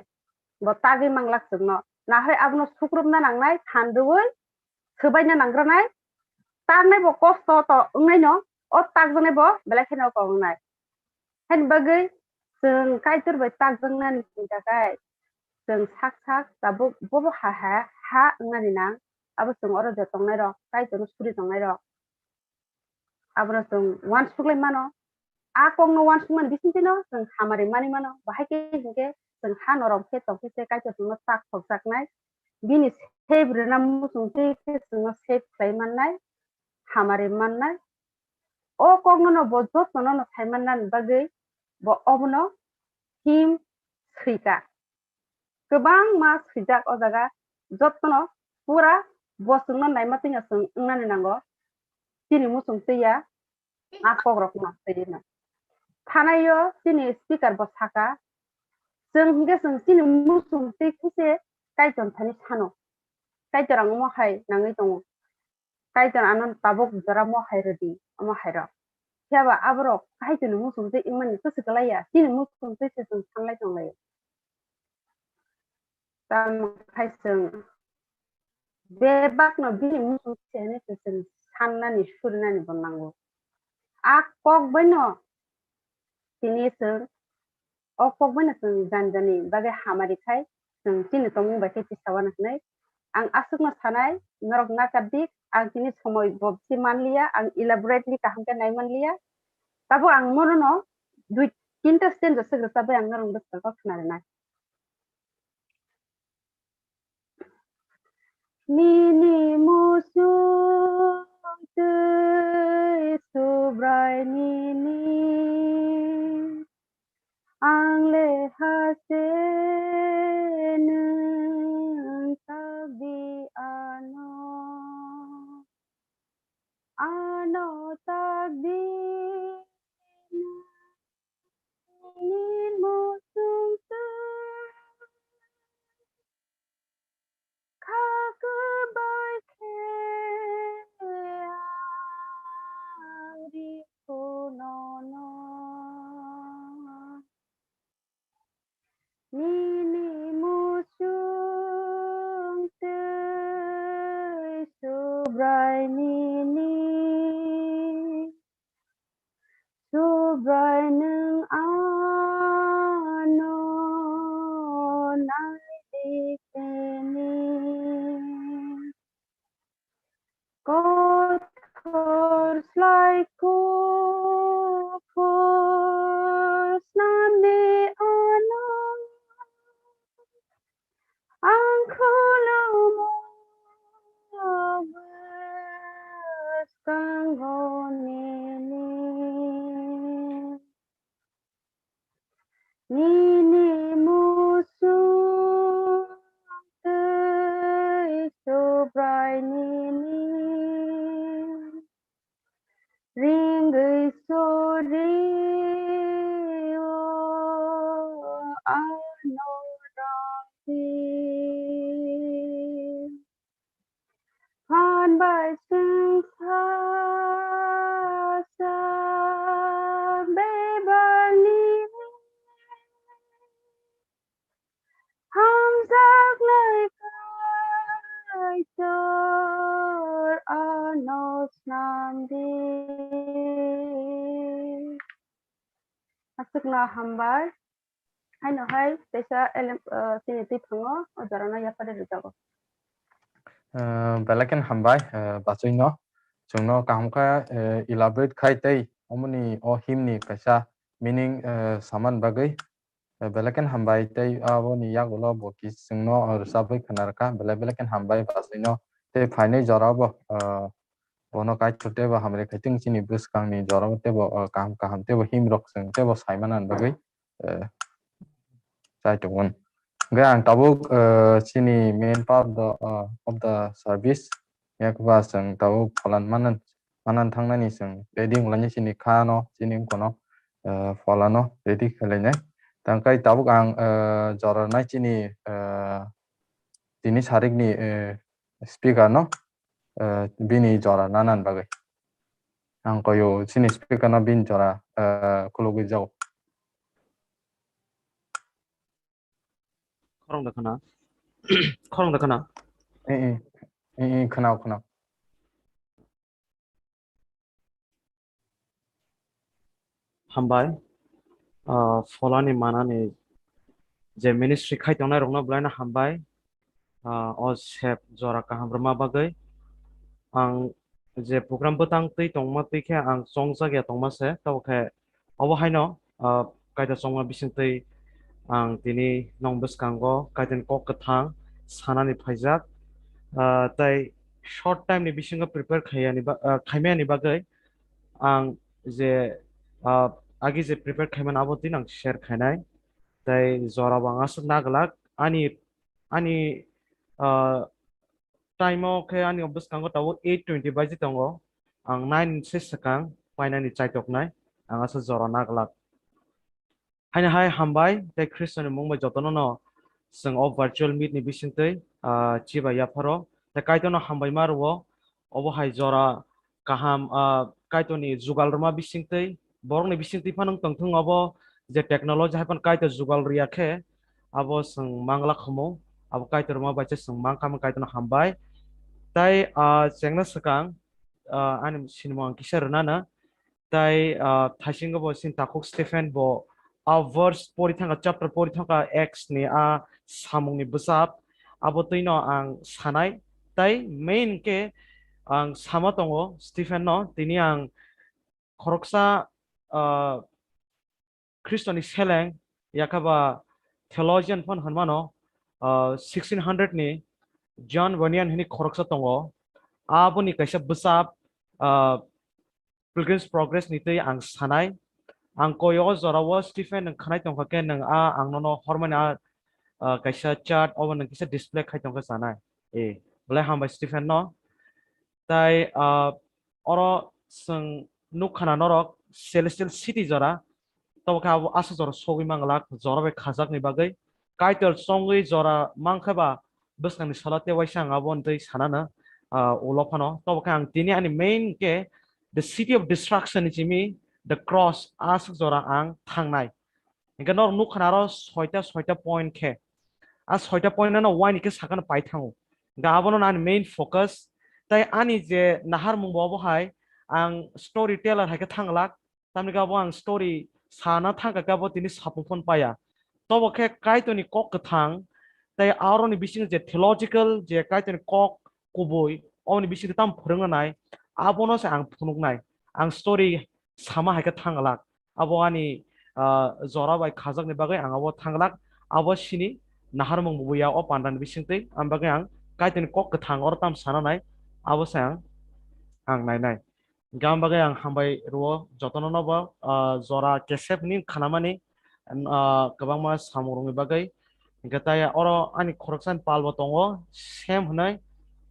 bo tagwi man glak chwngno. Nahai abono sukrupna nangnai, phan rwui swbaina nangranai, taknai bo kosto to wngnaino, o takjaknai bo belai kheno kok wngnai. Haini bagwi chwng Kaitor bai takjaknani hwnkha khe chwng sak sak tabuk bobo ha ha ha wngnani nang, abo chwng oro je tongnai rok, Kaitorno suri tongnai rok, abono chwng uansuk lai mano. A kokno uansukmani bisingtwi no chwng hamari mani mano, bahai khe hinkhe chwng ha norom khe tongkhe se Kaitor chwngno tak khokjaknai, bini save rwna muchung twi khe chwngno save khlai mannai, hamari mannai. O kokno no bo jotono no sai mannani bagwi bo obono him swika. Kwbangma swijak o jaga, jotono pura bo chwngno naima twi no chwng wngnani nango. Chini muchung twi ya, a kok rok no twi no. Thanai o chini speaker bo saka, chwng hinkhe chwng chini muchung twi khe se Kaitor thani sano. Kaitor ang omo hai nangwi tongo. Kaitor ano tabuk jora mo hai rwdi, omo hai rok. Phiya ba aborok Kaitorni muchung twi wngmani kwswk kwlai ya, chini muchung twi se chwng sanlai tong lai. Tamo khai chwng bebakno bini muchung se hwnwi se chwng sannani, surinani bo nango. A kok bai no tini chwng o kokbai no chwng jani jani bagwi hamari khai chwng chini tongmung bai khe tisa uanw hwnwi. Ang aswkno sanai, norok nakardik, ang tini somoi bo si manliya, ang elaborately kaham khe nai manliya. Tabuk ang mono no dui tinta stanza swk rwchabwi ang norokni bwskango khna rwnai. Nini muchung twi Subrai nini, ang le ha se nwng tak di ano, ano tak di nwng. Nini muchung twi kha kwbai khe ang rikhu nono. Nini muchung twi Subrai nini, Subrai nwng ano nai di khe ni. Kothor slai kuphur snam di ano, ang khulumo bwskango nini. Nini muchung twi Subrai nini, ringwi suri o ano rangdi. Phan bai chwng sa sa bebak ni hamjaknai Kaitor ano snam di. Aswkno hambai. Haino hai teisa elem, eh, chini twi thango, o jorano yaphari rwjago. Eh, belai kheno hambai, eh, bachwino. Chwngno kaham khe, eh, elaborate khai tei omoni o hymn ni kaisa meaning, eh, saman bagwi. Eh, belai kheno hambai tei aboni yagulo bo kis chwngno, eh, rwchabwi khna rwkha. Belai, belai kheno hambai bachwino. Tei phainai jorabo, eh, bono Kaitor teibo hamri khai tong chini bwskangni jorao teibo, o, kaham kaham teibo hymn rok chwng teibo sai manani bagwi, eh, chai tongo. Hwnkhe ang tabuk, eh, chini main part the, eh, of the service, yak ba chwng tabuk phola manan, manan thangnani chwng ready wnglainai chini khano, chini wngkhono, eh, pholano ready khlainai. Tangkai tabuk ang, eh, jora nai chini, eh, tini sarikni, eh, speaker no, eh, bini jora nanan bagwi. Ang koyo chini speaker no bini jora, eh, khulugwi jago. Khorang da khana? Khorang da khana? Eh, eh, eh, eh, khwnao, khwnao. Hambai, ah, pholani manani je ministry khai tongnai rokno belai no hambai, ah, o sep jora kaham rwma bagwi. Ang je program bwtang twi tongma twi khe ang chongjak ya tongma se, tabo khe obo haino, ah, Kaitor chongma bising twi ang tini nong bwskango Kaitorni kok kwthang sanani phaijak. Ah, tai short time ni bisingo prepare khaiyani ba-, ah, khaimani bagwi ang je, ah, agi je prepare khaimani abo twi ang share khainai. Tai jora bo ang aswk naglak ani, ani, ah, time o khe ani bwskango tabuk eight twenty baji tongo. Ang nine se swkang painani chaitoknai, ang aswk jora naglak. Haino hai hambai tei Khristoni mung bai jotono no chwng o virtual meet ni bisingtwi, ah, chibai yapharo. Tei Kaitorno hambai ma rwo, obo hai jora kaham, ah, Kaitorni jugal rwma bisingtwi, borokni bisingtwi phano wng tongthung obo je technology hai phano Kaitor jugal rwya khe, abo chwng mangla khomo, abo Kaitor rwma bai se chwng mangkha, Kaitorno hambai. Tai, ah, chengna swkang, ah, ani sinimung ang kisa rwnana. Tai, ah, thaisingo bo sin takhuk Stephen bo a verse pori thangkha, chapter pori thangkha, Acts ni a samung ni bwsap, abo twino ang sanai. Tai main khe ang sama tongo Stephen no, tini ang khoroksa, ah, Khristoni seleng, yakhaba theologian phano hwnmano, ah, sixteen hundred ni John Bunyan hwnwi khoroksa tongo. Aboni kaisa bwsap, ah, Pilgrim's Progress ni twi ang sanai. Ang koi o jora o Stephen nwng khanai tongkha khe nwng a ang nono hormani a, ah, kaisa chart obo nwng kisa display khai tongkha sanai. E, belai hambai Stephen no. Tai, ah, oro chwng nukkhana norok celestial city jora, tobo khe abo aswk jora sogwi manglak, jora bai khajakni bagwi. Kaitor chongwi jora mankha ba bwskangni salo tei waisa ang abo hwn twi sanana, ah, ulo phano. Tobo khe ang tini ani main khe the city of destruction ni simi the cross aswk jora ang thangnai. Hingke norok nukha na aro soita, soita point khe. A soita point no wani khe sakano pai thango. Hingke abono ani main focus. Tai ani je naharmung bo obo hai ang story teller hai khe thanglak. Tamni khe abo ang story sana thangkha khe abo tini sapung phone paya. Tobo khe Kaitorni kok kwthang tai aroni bising je theological je Kaitorni kok kubui oboni bising tam phwrwngna nai abono se ang phunuknai. Ang story sama hai khe thanglak. Abo ani, ah, jora bai khajakni bagwi ang abo thanglak. Abo sini naharmung bubuya o pandani bisingtwi. Ang bagwi ang Kaitorni kok kwthang oro tam sana nai. Abo se ang, ang nainai. Hingkhe ang bagwi ang hambai rwo jotono no bo, ah, jora kesep ni khanamani, ah, kwbangma samung rwngni bagwi. Hingkhe tai oro ani khoroksani pal bo tongo, Sam hwnwi.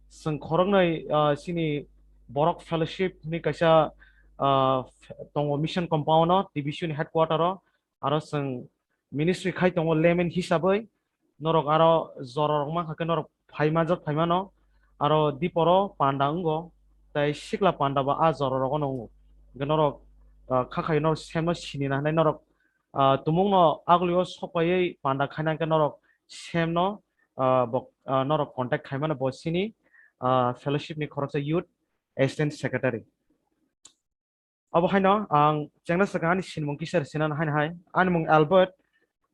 Chwng khoroknwi, ah, chini borok fellowship hwnwi kaisa, ah, tongo mission compound o, T B C ni headquarter o. Aro chwng ministry khai tongo layman hisabwi. Norok aro jora rok mankha khe norok phai manjak phai mano. Aro diporo panda wngo, tai sikla panda bo a jora rogo no wngo. Hingkhe norok, ah, kha khai norok Sam no sini na hinwi norok, ah, tumung no agulio sokpaiwi panda khaina hingkhe norok Sam no, ah, bo, ah, norok contact khai mano bo chini, ah, fellowship ni khoroksa youth assistant secretary. Abo haino ang chengna swkang ani sinimung kisa sinana haino hai. Ani mung Albert,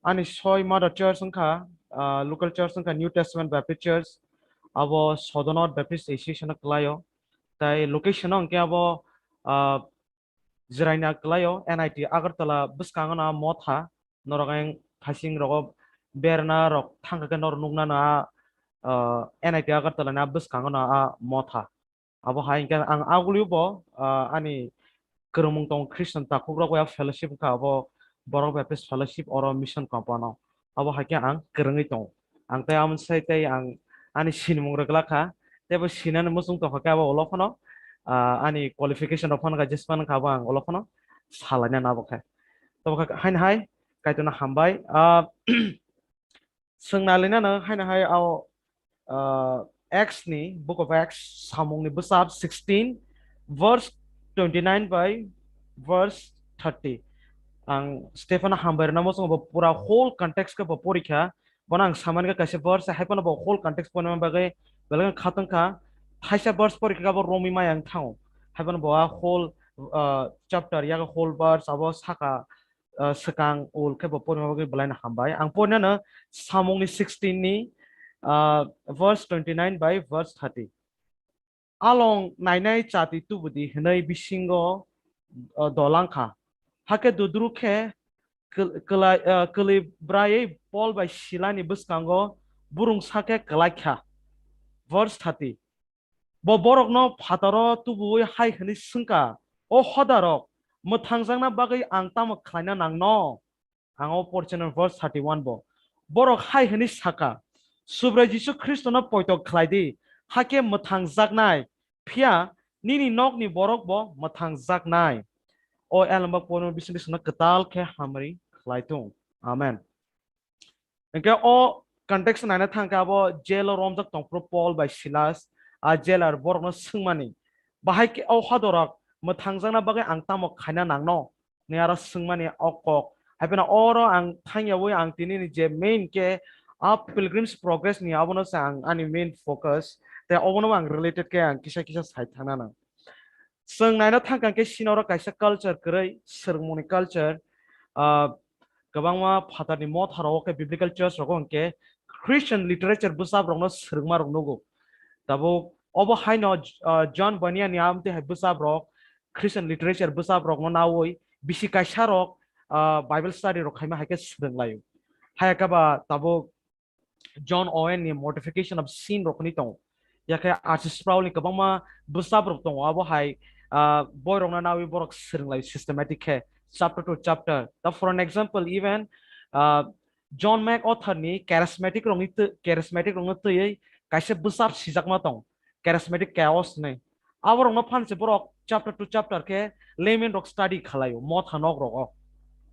ani soi mother church wngkha, ah, local church wngkha New Testament Baptist Church, abo Sodonot Baptist Association o kwlaio. Tai location o hwnkhe abo, ah, Jwraina kwlaio, N I T Agartala bwskango no motha, norok ang thasing rogo berna rok thangkha khe norok nukna no a, ah, N I T Agartala ni a bwskango no a motha. Abo hai hingkhe ang agulio bo, ah, ani kwrwngmung tongo Christian takhuk rok bai fellowship wngkha abo Borok Baptist Fellowship oro mission compound o. Abo hai khe ang kwrwngwi tongo. Ang tei amo sai tei ang ani sinimung rwgwlak kha. Tei bo sinani muchung tongkha khe abo ulo phano, ah, ani qualification rok phano kha jesmani kha abo ang ulo phano salaina nabo khe. Tobo kha haino hai Kaitorno hambai. Ah, Chwng nai laina no haino hai ao, ah, Acts ni, Book of Acts, samung ni bwsap sixteen, verse twenty nine by verse thirty. Ang Stephen hambai rwna muchungo bo pura whole context khe bo porikha. Bono ang samani khe kaisa verse, hai phano bo whole context porina bagwi belai khe khatungkha. Thaisa verse porikha bo romwi maya wng thango. Hai phano bo a whole, ah, chapter, yak whole verse, abo saka ah, swkang ul khe bo porima bagwi belaino hambai. Ang porinano Samungni sixteen ni, ah, verse twenty nine by verse thirty. Along nainai chati tubudi hwnwi bisingo, ah, dolang kha. Hakhe dudru khe kwl-, kwlai-, ah, kwlwi braiwi Pol bai Silani bwskango burung sakhe kwlai kha. Verse thirty. Bo borokno phataro tubuwi hai hwnwi swngkha, "O hodarok, mwthangjakna bagwi ang tamo khlaina nangno?" Ang o porcheno verse thirty one bo. Borok hai hwnwi sakha, "Subrai Jisu Khristono poito khlai di, hakhe mwthangjaknai, phiya nini nokni borok bo mwthangjaknai." O elembak porno bising bisingno kwtal khe hamri khlai thung. Amen. Hingke o context naina thangkhe abo jail o romjak tongphuru Paul bai Silas, a jailer borokno swngmani, "Bahai khe o hodorok mwthangjakna bagwi ang tamo khaina nangno?" ni aro swngmani o kok. Hai phano oro ang thangyawi ang tini ni je main khe a Pilgrim's Progress ni abono se ang ani main focus, tei obono ang related khe ang kisa kisa sai thangna nang. Chwng naina thangkha khe sini oro kaisa culture kwrwi, swrwngmungni culture, ah, kwbangma phatarni motha rogo khe biblical church rogo hwnkhe Christian literature bwsap rokno swrwngma rok nugo. Tabuk obo haino, ah, John Bunyan ni amtwi hai bwsap rok, Christian literature bwsap rokno nawi bisi kaisa rok, ah, Bible study rok khaima hai khe swrwng laio. Hai khe ba tabuk John Owen ni Mortification of Sin rok hwnwi tongo. Yakhe Archie Sproul ni kwbangma bwsap rok tongo. Abo hai, ah, boi rokno nawi borok swrwng lai systematic khe chapter to chapter. Ta for an example, even, ah, John MacArthur ni charismatic rokni twi-, charismatic rokno twiwi kaisa bwsap sijakma tong, Charismatic Chaos hwnwi. Aborokno phan se borok chapter to chapter khe layman rok study khlaio, motha nok rogo.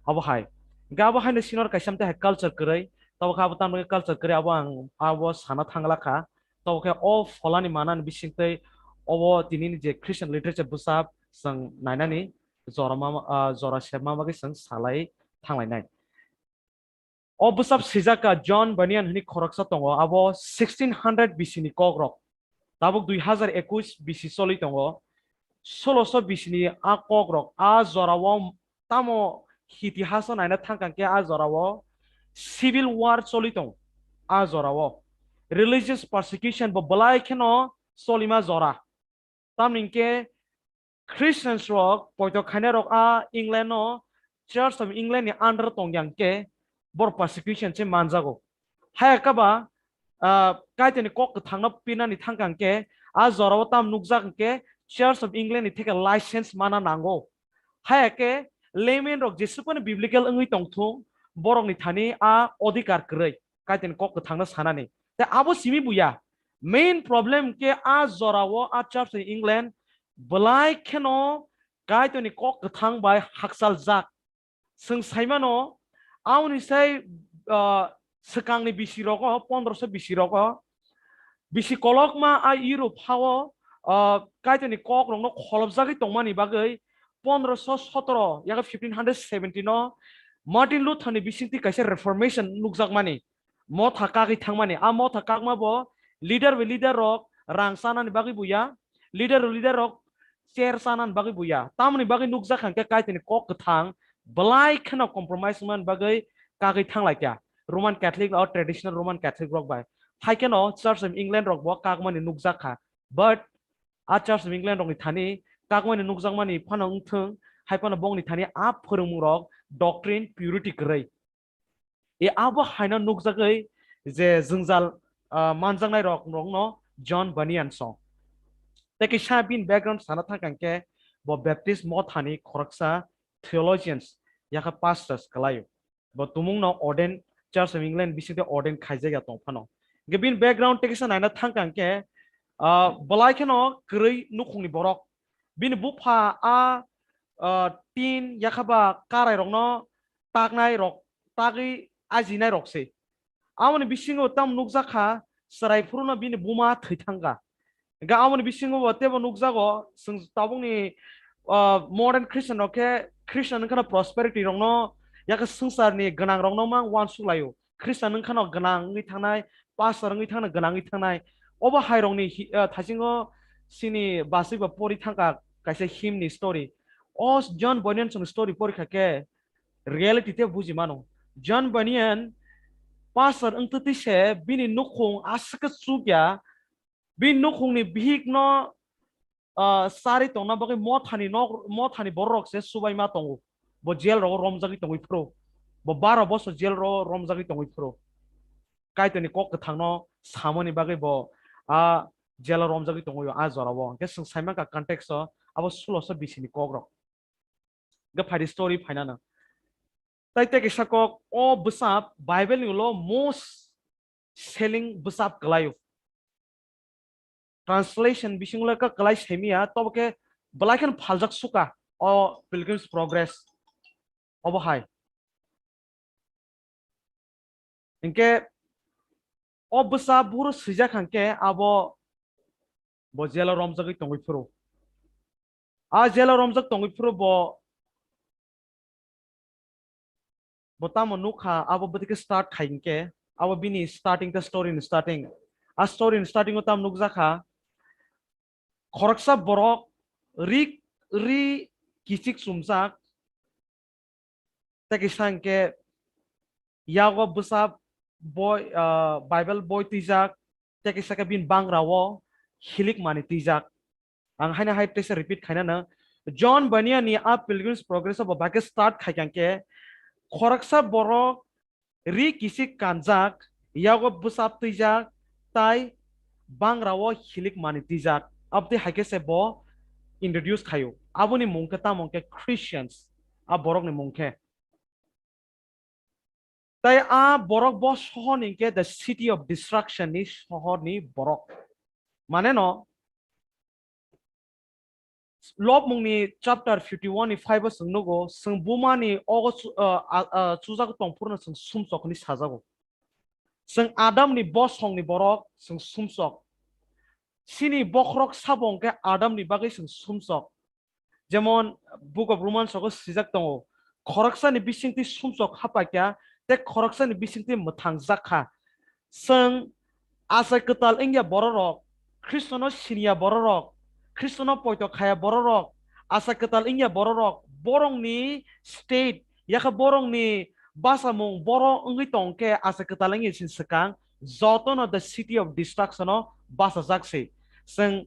Abo hai. Hingkhe abo haino sinor kaisa amtwi hai culture kwrwi, tabuk khe abo tamni culture kwrwi abo ang abo sana thangla kha. Tabuk khe o pholani manani bisingtwi obo tinini je Christian literature bwsap chwng nainani jora ma, ah, jora sepma bagwi chwng salai thanglainai. O bwsap swijak kha John Bunyan hwnwi khoroksa tongo, abo sixteen hundred B C ni kokrok. Tabuk dui hazar ekush B C choli tongo. Soloso B C ni a kokrok a jorao tamo itihaso naina thangkha khe a jorao civil war choli tongo a jorao. Religious persecution bo belai kheno cholima jora. Tamni hwnkhe Christians rok poito khainai rok a England no Church of England ni under tong yang khe bor persecution se manjago. Haya khe ba, ah, Kaitorni kok kwthangno pinani thangkha hwnkhe a jorao tam nukjak hwnkhe Church of England ni theke license mana nango. Haya khe layman rok jesukphano biblical wngwi tongthung, borokni thani a odhikar kwrwi. Kaitorni kok kwthangno sanani. Tei abo simi buya. Main problem khe a jorao a Church of England belai kheno Kaitorni kok kwthang bai hakchaljak. Chwng saimano, amoni sai, ah, swkangni B C rogo, pondroso B C rogo, B C kolokma a Europe hao, ah, Kaitorni kokrokno kholopjagwi tongmani bagwi pondroso sotoro, yago fifteen hundred seventeen o Martin Luther ni bisingtwi kaisa reformation nukjakmani. Motha kagwi thangmani. A motha kakma bo leader bai leader rok rang chanani bagwi buya, leader bai leader rok chair chanani bagwi buya. Tamoni bagwi nukjak hwnkhe Kaitorni kok kwthang belai kheno compromise wngmani bagwi kagwi thanglaikha Roman Catholic o traditional Roman Catholic rok bai. Hai kheno Church of England rok bo kakmani nukjak kha. But a Church of England rokni thani kakmani nukjakmani phano wngthung, hai phano bongni thani a phwrwngmungrok doctrine purity kwrwi. E abo haino nukjagwi je jwngjal, ah, manjaknai rok, rokno John Bunyan song. Tei kisa bini background sana thangkha hwnkhe bo Baptist mothani khoroksa theologians yakha pastors kwlaio. Bo tumungno ordain, Church of England bisingtwi ordain khaijak ya tong phano. Hwnkhe bini background tei kisa naina thangkha hwnkhe, ah, belai kheno kwrwi nukhungni borok. Bini bupha a, ah, tin yakhaba karai rokno taknai rok, tagwi ajinai rok se. Aboni bisingo tam nukjak kha, chwrai phuru no bini buma thwi thangkha. Hingkhe aboni bisingo bo teibo nukjago, chwng tabukni, ah, modern Christian rok khe Christian wngkhano prosperity rokno, yakhe swngcharni gwnang rokno mang uansuk laio. Christian wngkhano gwnang wngwi thangnai, pastor wngwi thangno gwnang wngwi thangnai. Obo hai rokni hi-, ah, thaisingo chini bachwi ba pori thangkha kaisa hymn ni story. O John Bunyan chwng story pori kha khe, Reality te buji mano. John Bunyan pastor wngtwi se bini nukhung aswk khe chukya, bini nukhungni bihikno ah, charwi tongna bagwi mothani nok, mothani bororok se subaima tongo. Bo jail rogo romjagwi tongwi phuru. Bo baro bosor jail rogo romjagwi tongwi phuru. Kaitorni kok kwthangno samani bagwi bo a jail o romjagwi tongwi o a jorao. Hwnkhe chwng saimankha context o abo suloso bisini kokrok. Hwnkhe phaidi story phainano. Tai tei kisa kok o bwsap Bible ni ulo most selling bwsap kwlaio. Translation bisingo le kwklai saimaya, tobo khe belai kheno phaljak suka o Pilgrim's Progress obo hai. Hinkhe o bwsa buphuru swijak hwnkhe abo bo jail o romjagwi tongwi phuru. A jail o romjak tongwi phuru bo bo tamo nukha, abo bwtwi khe start khai hinkhe, abo bini starting, the story ni starting. A story ni starting o tamo nukjakha, khoroksa borok ri, ri kichik chumjak, tei kisa hinkhe yago bwsa boi, ah, Bible boi twijak, tei kisa khe bini bangra o hilik mani twijak. Ang haino hai teisa repeat khaina nang. John Bunyan ni a Pilgrim's Progress bo bahai khe start khai khe khoroksa borok ri kichik kanjak, yago bwsap twijak, tai bangra o hilik mani twijak. Aboni hai khe se bo introduce khaio. Aboni mung khe tamo khe Christians, a borok ni mung khe. Tai a borok bo sohor ni khe the city of destruction ni sohor ni borok. Mane no, Lobmung ni chapter fifty one ni five o chwng nugo, chwng buma ni ogo chu-, ah, ah, ah, chujak tong phuru no chwng sumsok hinwi sajago. Chwng Adam ni bosong ni borok chwng sumsok. Chini bokhorok sabo hwnkhe Adam ni bagwi chwng sumsok. Jemon Book of Romans o swijak tongo, khoroksa ni bisingtwi sumsok hapakya, tei khoroksa ni bisingtwi mwthang jak kha. Chwng achai kwtal wngya bororok, Khristono siniya bororok, Khristono poito khaya bororok, achai kwtal wngya bororok, borokni state, yakha borokni bachamung boro wngwi tong khe achai kwtal wngya sini swkang jotono the city of destruction o bachajak se. Chwng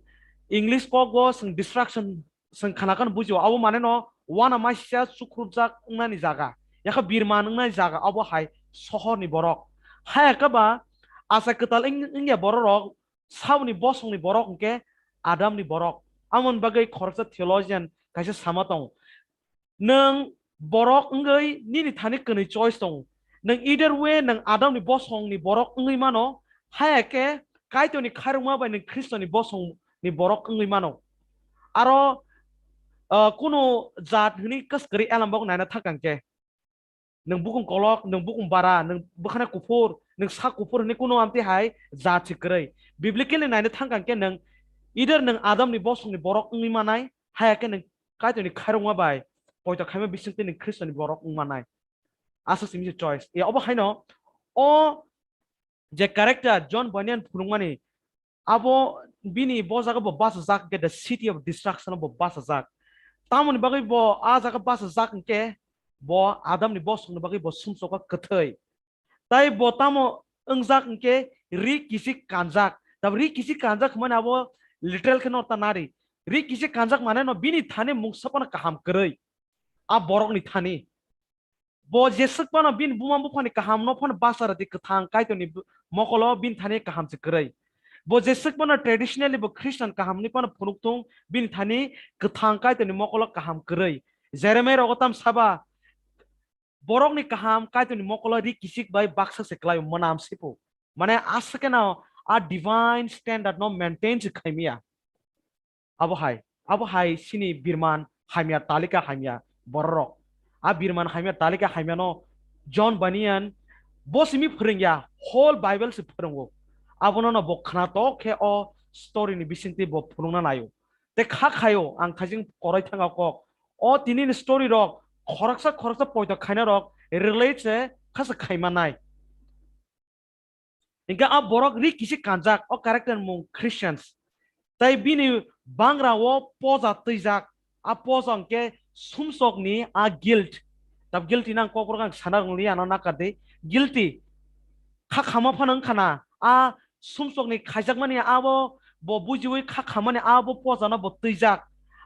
English kok o chwng destruction chwng khana khan bujio, abo mane no uana maisa chukhrupjak wngnani jaga, yakha birman wngnani jaga, abo hai sohor ni borok. Haya khe ba achai kwtal wng-, wngya bororok, saboni bosongni borok hwnkhe Adamni borok. Amoni bagwi khoroksa theologian kaisa sama tongo, nwng borok wngwi nini thani kwnwi choice tongo. Nwng either way nwng Adamni bosongni borok wngwi mano, haya khe Kaitorni khairokma bai nwng Khristoni bosongni borok wngwi mano. Aro, ah, kunu jat hwnwi kwskwrwi elambok naina thangkang khe, nwng bukung kolok, nwng bukung bara, nwng bwkhana kuphur, nwng sak kuphur hwnwi kunu amtwi hai jat se kwrwi. Biblically naina thangkang khe nwng either nwng Adamni bosongni borok wngwi manai, haya khe nwng Kaitorni khairokma bai poito khaima bisingtwi nwng Khristoni borok wng manai. Aswk simi se choice. E, obo haino o je character John Bunyan phunukmani, abo bini bo jaga bo bachajak khe the city of destruction bo bachajak. Tamoni bagwi bo a jaga bachajak hwnkhe bo Adamni bosongni bagwi bo sumsokha kwthwi. Tai bo tamo wngjak hwnkhe ri kichik kanjak. Tab ri kichik kanjak hwnmani abo literal khe norta nari. Ri kichik kanjak mane no bini thani mungsa phano kaham kwrwi. A borokni thani. Bo jeswk phano bini buma buphani kahamno phano basa rwdi kwthang Kaitorni b-, mokolo bini thani kaham se kwrwi. Bo jeswk phano traditionally bo Christian kahamni phano phunuk thung bini thani kwthang Kaitorni mokolo kaham kwrwi. Jeremiah rogo tam saba borokni kaham Kaitorni mokolo ri kichik bai baksa se kwlai mwnam sipo. Mane aswk khe no a divine standard no maintain se khaimiya. Abo hai, abo hai sini birman hamya talika hamya bororok. A birman hamya talika hamya no John Bunyan bo simi phwrwngya, whole Bible se phwrwngo. Abono no bo khnatok khe o story ni bisingtwi bo phunukna naio. Te kha khaio ang thajing korai thanga kok. O tini ni story rok khoroksa khoroksa poito khaina rok relate se khasa khaimanai. Hingke a borok ri kisi kanjak, o character mung Christians. Tai bini bangra o poja twijak, a poja hingke sumsokni a guilt. Tab guilty nang kok rok ang sana rwngli ano nakar di. Guilty. Kha khama phano wngkha na. A sumsokni khaijakmani abo bo bujiwi kha khamani abo pojano bo twijak.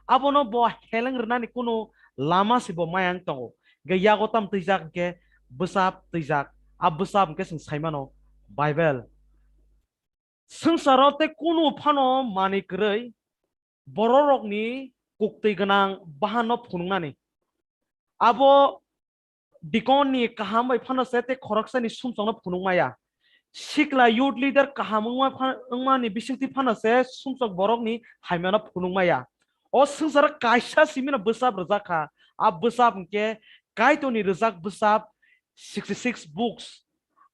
Abono bo heleng rwnani kunu lama se bo mayang tongo. Hingke yago tam twijak hingke bwsap twijak. A bwsap hingke chwng saimano Bible. Swngcharo tei kunu phano manwi kwrwi bororokni kuktwi gwnang bahanno phunuknani. Abo deacon ni kaham bai phano se tei khoroksani sumsokno phunukmaya. Sikla youth leader kaham wngma pha-, wngmani bisingtwi phano se sumsok borokni hamyano phunukmaya. O swngcharo kaisa simino bwsap rwjak kha. A bwsap hwnkhe Kaitorni rwjak bwsap sixty six books.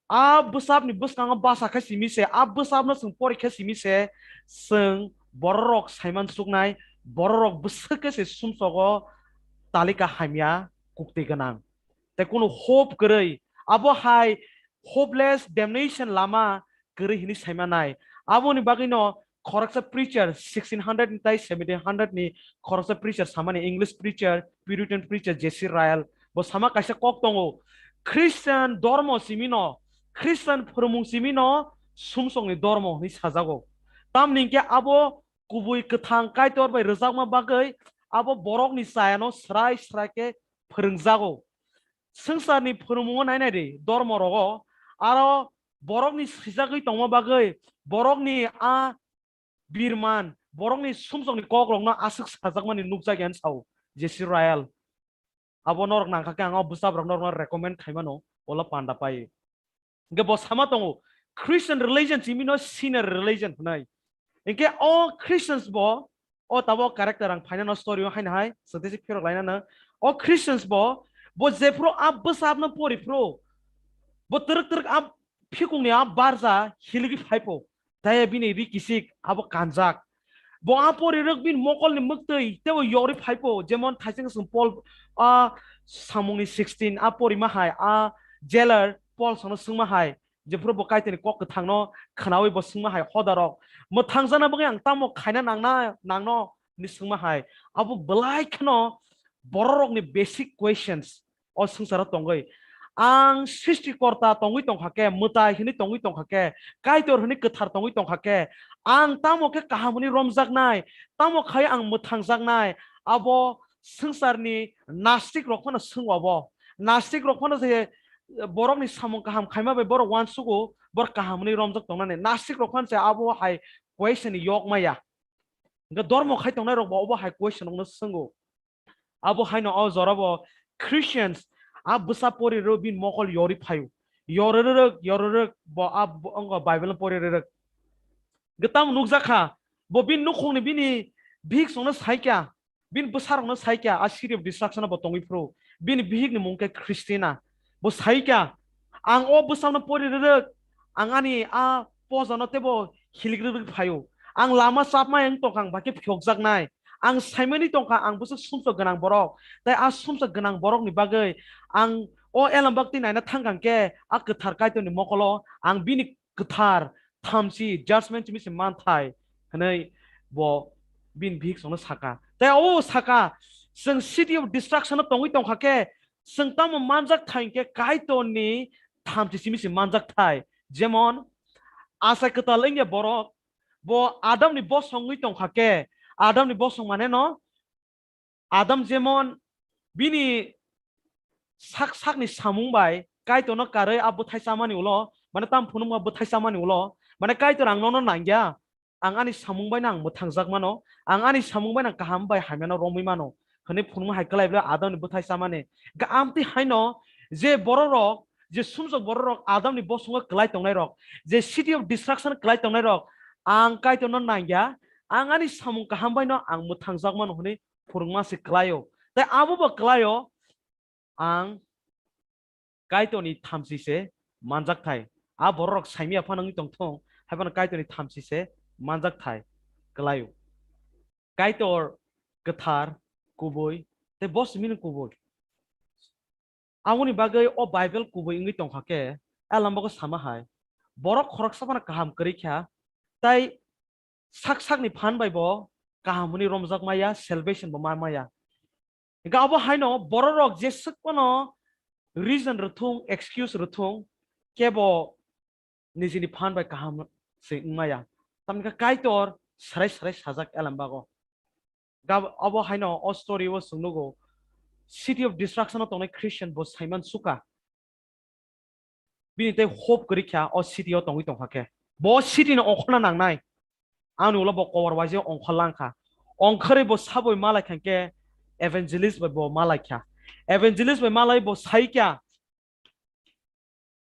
A bwsapni bwskango basa khe simi se, a bwsapno chwng porikha simi se, chwng bororok saiman suknai, bororok bwswk khe se sumsogo talika hamya kuktwi gwnang. Tei kunu hope kwrwi, abo hai hopeless damnation lama kwrwi hwnwi saimanai. Aboni bagwino khoroksa preacher sixteen hundred ni tai seventeen hundred ni khoroksa preacher samani English preacher, Puritan preacher J C Ryle bo sama kaisa kok tongo, Christian dormo simino, Christian phwrwngmung simino sumsokni dormo hwnwi sajago. Tamni hwnkhe abo kubui kwthang Kaitor bai rwjakma bagwi abo borokni chayano srai srai khe phwrwngjago. Swngcharni phwrwngmungo nainai di, dormo rogo aro borokni swijagwi tongma bagwi borokni a birman, borokni sumsokni kokrokno aswk sajakmani nukjak ya, sao J C Ryle. Abo norok nangkha khe ang o bwsap rok norokno recommend khaimano, ola panda pai. Hingke bo sama tongo, Christian religion simino sinner religion hwnwi. Hingke o Christians bo, o tabo character ang phainano story o haino hai, swtisi phirok lainano. O Christians bo, bo jephru a bwsapno pori phru, bo twrwk twrwk a phikungni a barja hiligi phaipo. Tei bini ri kisik abo kanjak. Bo a pori rwk bini mokolni mwktwi teibo yori phaipo, jemon thaising swng Paul a samungni sixteen a porima hai, a jailer Paul sono swngma hai, jephru bo Kaitorni kok kwthangno khwnawi bo swngma hai, hodarok, mwthangjakna bagwi ang tamo khaina nangna, nangno hwnwi swngma hai. Abo belai kheno bororokni basic questions o swngcharo tongwi. Ang Srishtikorta tongwi tongkha khe, mwtai hwnwi tongwi tongkha khe, Kaitor hwnwi kwthar tongwi tongkha khe, ang tamo khe kaham hwnwi romjaknai, tamo khai ang mwthangjaknai? Abo swngcharni nastik rok phano swngo abo. Nastik rok phano je borokni samung kaham khaima bai borok uansugo, borok kaham hwnwi romjak tongnani. Nastik rok phano se abo hai question ni yok maya. Hingke dormo khai tongnai rok bo obo hai question rokno swngo. Abo haino o jorabo Christians a bwsa pori rw bini mokol yori phaio. Yori rwrwk, yori rwrwk bo a bo-, ongo Bible pori rwrwk. Hingke tamo nukjak kha, bo bini nukhungni bini bihik songno saikha, bini bwsarokno saikha, a city of destruction bo tongwi phuru. Bini bihikni mung khe Christina. Bo saikha, ang o bwsano pori rwrwk, ang ani a pojano teibo hilik rwrwk phaio. Ang lama chapmai wng tongkha, ang bai khe phiyokjaknai. Ang saimani tongkha, ang bwswk sumsok gwnang borok. Tai a sumsok gwnang borokni bagwi ang o elambak twi naina thangkha hwnkhe a kwthar Kaitorni mokolo ang bini kwthar thamchi judgment chimi se manthai hwnwi bo bini bihik songno saka. Tai o saka, chwng city of destruction o tongwi tongkha khe, chwng tamo manjak thai hwnkhe Kaitorni thamchi chimi se manjak thai. Jemon, achai kwtal wngya borok, bo Adamni bosong wngwi tongkha khe, Adamni bosong mane no Adam jemon bini sak sakni samung bai Kaitorno karwi a bwthai chamani ulo, mane tam phunukma bwthai chamani ulo, mane Kaitor ang nono nangya, ang ani samung bai no ang mwthangjakmano, ang ani samung bai no ang kaham bai hamyano romwi mano, hwnwi phunukma hai kwlai bwle Adamni bwthai chamani. Ga amtwi haino je bororok, je sumsok bororok Adamni bosongo kwlai tongnairok, je city of destruction kwlai tongnairok, ang Kaitorno nangya, ang ani samung kaham bai no ang mwthangjakmano hwnwi phwrwngma se kwlaio. Tai abo bo kwlaio, ang Kaitorni thamchi se manjak thai. A bororok saimya phano wngwi tongthung, hai phano Kaitorni thamchi se manjak thai kwlaio. Kaitor kwthar, kubui, tei bo simino kubui. Aboni bagwi o Bible kubui wngwi tongkha khe, a lambago sama hai, borok khoroksa phano kaham kwrwi kha, tai sak sakni phan bai bo kaham hwnwi romjak maya, salvation bo ma maya. Hingkhe abo haino bororok jeswk phano reason rwthung, excuse rwthung, kebo nijini phan bai kaham se wngmaya. Tamni khe Kaitor sarai sarai sajak Elambago. Gab-, abo haino o story o chwng nugo, City of Destruction o tongnai Christian bo Simon Suka. Bini tei hope kwrwi kha o city o tongwi tongkha khe. Bo city no ongkhorna nangnai. Ani ulo bo kobor waise ongkhor langkha. Ongkhorwi bo saboi malai kha khe evangelist bai bo malai kha. Evangelist bai malai bo sai kha,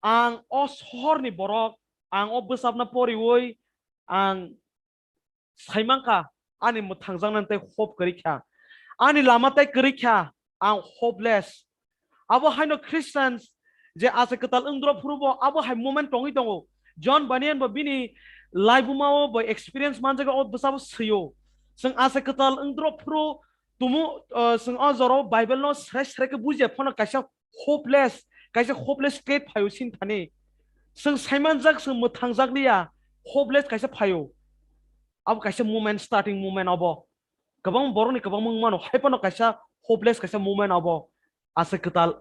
"Ang o sohorni borok, ang o bwsapna poriwi ang saimankha, ani mwthangjaknani tei hope kwrwi kha. Ani lama tei kwrwi kha, ang hopeless." Abo haino Christians je Achai Kwtal wngdrop phuru bo abo hai moment tongwi tongo. John Bunyan bo bini laibuma o bo experience manjak o bwsabo swio. Chwng Achai Kwtal wngdrop phuru tumu, uh, chwng o jorao Bible no srai srai khe bujia phano kaisa hopeless, kaisa hopeless state phaio sin thani. Chwng saimanjak, chwng mwthangjak liya, hopeless kaisa phaio. Abo kaisa moment, starting moment abo. Kwbang borokni kwbangma wng mano, hai phano kaisa hopeless kaisa moment abo. Achai Kwtal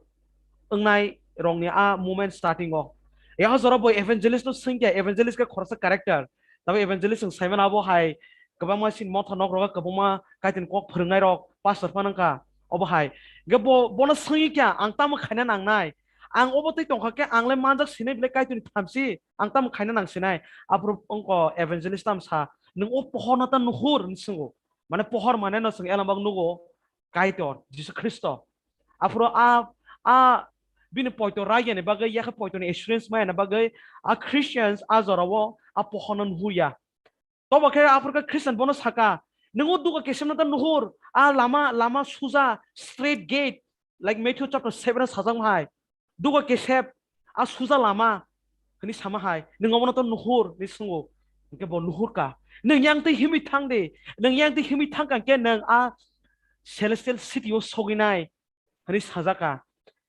wngnai rokni a moment starting o. Yaha jora bo evangelist no swngya, evangelist khe khoroksa character. Tabo evangelist chwng saimano abo hai kwbangma sin motha nok rogo kwbangma Kaitorni kok phwrwngnai rok pastor phano wngkha obo hai. Hwnkhe bo, bono swngwi kha, "Ang tamo khaina nangnai? Ang obo twi tongkha khe ang le manjak sinai belai Kaitorni thamchi, ang tamo khaina nang sinai?" Aphuru wngkha evangelist tamo sa, "Nwng o pohorno ta nuhur," hwnwi swngo. Mane pohor mane no chwng Elambak nugo Kaitor, Jisu Khristo. Aphuru a, a bini poito raiyani bagwi, yakhe poitoni assurance mayani bagwi a Christians a jorao a pohorno nuhuya. Tobo khe aphuru khe Christian bono saka, "Nwng o duga kesepno ta nuhur, a lama, lama suja, straight gate, like Matthew chapter seven o sajak hai, duga kesep, a suja lama," hwnwi sama hai, "Nwng obono to nuhur," hwnwi swngo. Hwnkhe bo nuhur kha. "Nwng yang twi himwi thang di, nwng yang twi himwi thang kha khe nwng a celestial city o sogwi nai," hwnwi sajak kha.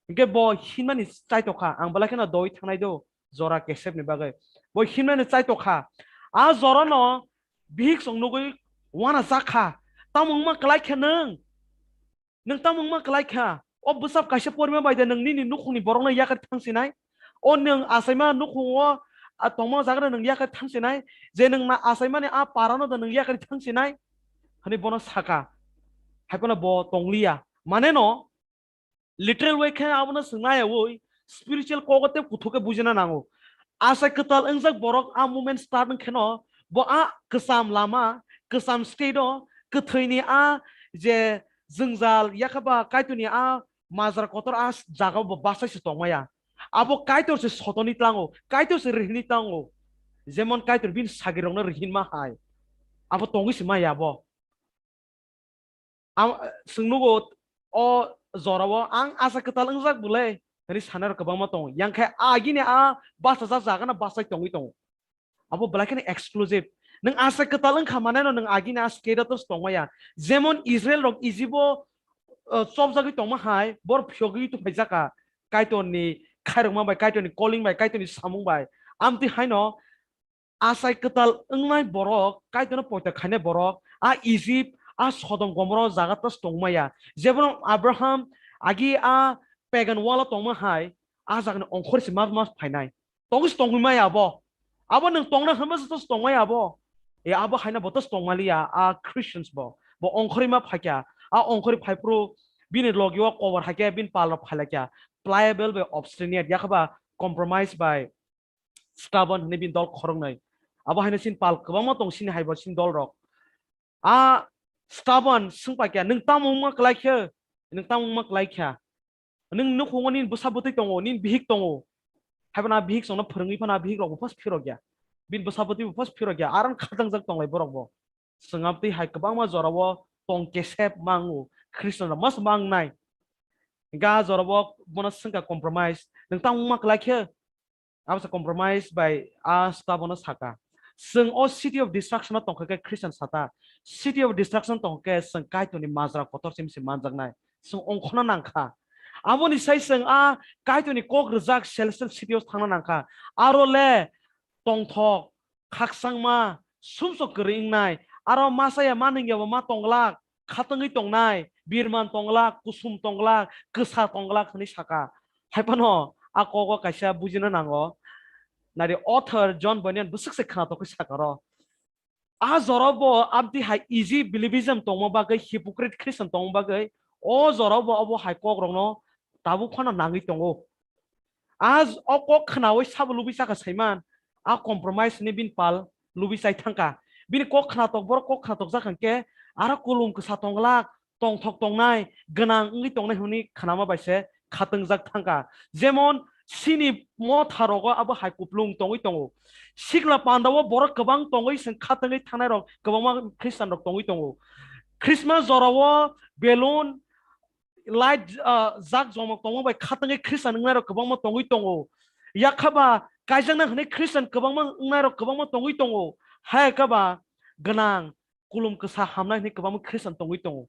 Hwnkhe bo hinmani chaitokha, "Ang belai kheno doi thangnai do, jora kesepni bagwi." Bo hinmani chaitokha. A jorano bihik chwng nugwi uanajak kha. "Tamo wngma kwlai kha nwng? Nwng tamo wngma kwlai kha? O bwsap kaisa porima bai de nwng nini nukhungni borokno yakarwi thang sinai? O nwng achaima nukhungo, a tongma jagano nwng yakarwi thang sinai? Je nwng na achaimani a parano da nwng yakarwi thang sinai?" hwnwi bono saka. Hai phano bo tongliya. Mane no, literal way khe abono swngna yaui spiritual kogo tei kuthuk khe bujina nango. Achai Kwtal wngjak borok a movement start wng kheno bo a kwcham lama, kwcham state o kwthwini a je jwngjal, yakhaba Kaitorni a majra kotor a jaga bo bachai se tongmaya. Abo Kaitor se sotoni tlango, Kaitor se rihini tlango. Jemon Kaitor bini sagirokno rihinma hai. Abo tongwi se maya abo. Ang, chwng nugo o jorao ang Achai Kwtal wngjak bwle hwnwi sanai rok kwbangma tongo. Yang khe agini a bachajak jagano bachai tongwi tongo. Abo belai kheno exclusive. Nwng Achai Kwtal wngkha mane no nwng agini a status tongmaya. Jemon Israel rok Egypt o, uh, chopjagwi tongma hai, borok phiyogwi tuphaijak kha. Kaitorni khairokma bai, Kaitorni calling bai, Kaitorni samung bai. Amtwi haino Achai Kwtal wngnai borok, Kaitorno poito khainai borok, a Egypt, a Sodom Gomorrah o jaga tas tongmaya. Jebono Abraham agi a pagan wall o tongma hai, a jagani ongkhor se mas mas phainai. Tongwi se tongwi maya abo. Abo nwng tongna hwnba se tas tongmaya abo. E abo haino bo tas tongmaliya, a Christians bo. Bo ongkhorwi ma phaikya, a ongkhorwi phaiphuru bini logi o kobor haikhe bini pal rok phailaikya. Pliable bai obstinate, yakhaba compromise bai stubborn hwnwi bini dol khoroknwi. Abo haino chini pal kwbangma tong chini hai bo chini dol rok. A stubborn swng pai kha, "Nwng tamo wngma kwlai khe? Nwng tamo wngma kwlai kha? Nwng nukhungo nini bwsa bwtwi tongo, nini bihik tongo." Hai phano a bihik chwngno phwrwngwi phano a bihik rok bo phas phirok ya. Bini bwsa bwtwi bo phas phirok ya. Aron khatangjak tonglai borok bo. Chwng amtwi hai kwbangma jorao tong kesep mango, Christian rok mas mangnai. Ga jorao bono swngkha compromise, "Nwng tamo wngma kwlai khe?" Abo se compromise bai a stubborn no saka. Chwng o city of destruction o tongkha khe Christian sata. City of destruction tongkha khe chwng Kaitorni majra kotor se manjaknai. Chwng ongkhorna nangkha. Aboni sai chwng a Kaitorni kok rwjak celestial city o thangna nangkha. Aro le tongthok, khakchangma, sumsok kwrwi wngnai, aro ma chaya ma nungya bo ma tonglak, khatungwi tongnai, birman tonglak, kusum tonglak, kwsa tonglak hwnwi saka. Hai phano a kogo kaisa bujina nango. Nari author John Bunyan bwswk se khwnatok khe sakaro. A jora bo amtwi hai easy believism tongma bagwi, hypocrite Christian tongma bagwi, o jora bo obo hai kok rokno tabuk phano nangwi tongo. A j-, o kok khwnawi sabo lubui chakha saiman, a compromise ni bini pal lubui chai thangkha. Bini kok khwnatok, borok kok khwnatok jak hwnkhe aro kulum kwsa tongglak, tongthok tongnai, gwnang wngwi tongnai hwnwi khwnama bai se khatungjak thangkha. Jemon chini motha rogo abo hai kuplung tongwi tongo. Sikla pandao borok kwbang tongwi chwng khatungwi thangnai rok kwbangma Christian rok tongwi tongo. Christmas jorao balloon, light, ah, jak jomok tongma bai khatungwi Christian wngnai rok kwbangma tongwi tongo. Yakhaba kaijakna hwnwi Christian kwbangma wngnai rok kwbangma tongwi tongo. Hai kaba gwnang kulum kwsa hamnai hwnwi kwbangma Christian tongwi tongo.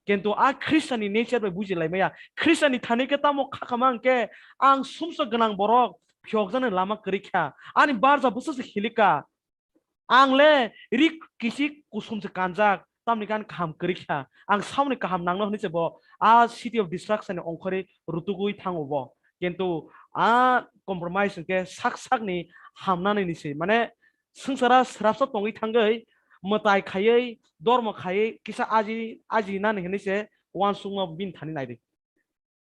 Kintu a Christian ni nature bai buji lai maya. Christian ni thani khe tamo kha kama hwnkhe ang sumsok gwnang borok phiyokjaknai lama kwrwi kha. Ani barja bwswk se hilikha. Ang le ri kisik kusum se kanjak, tamni kan kaham kwrwi kha. Ang samni kaham nangno hwnwi se bo a city of destruction ni ongkhorwi rutugwi thango bo. Kintu a compromise hwnkhe sak sakni hamnani ni se. Mane swngchara srapsa tongwi thangwi mwtai khaiwi, dormo khaiwi, kisa aji, aji nani hwnwi se uansukma bini thani naidi.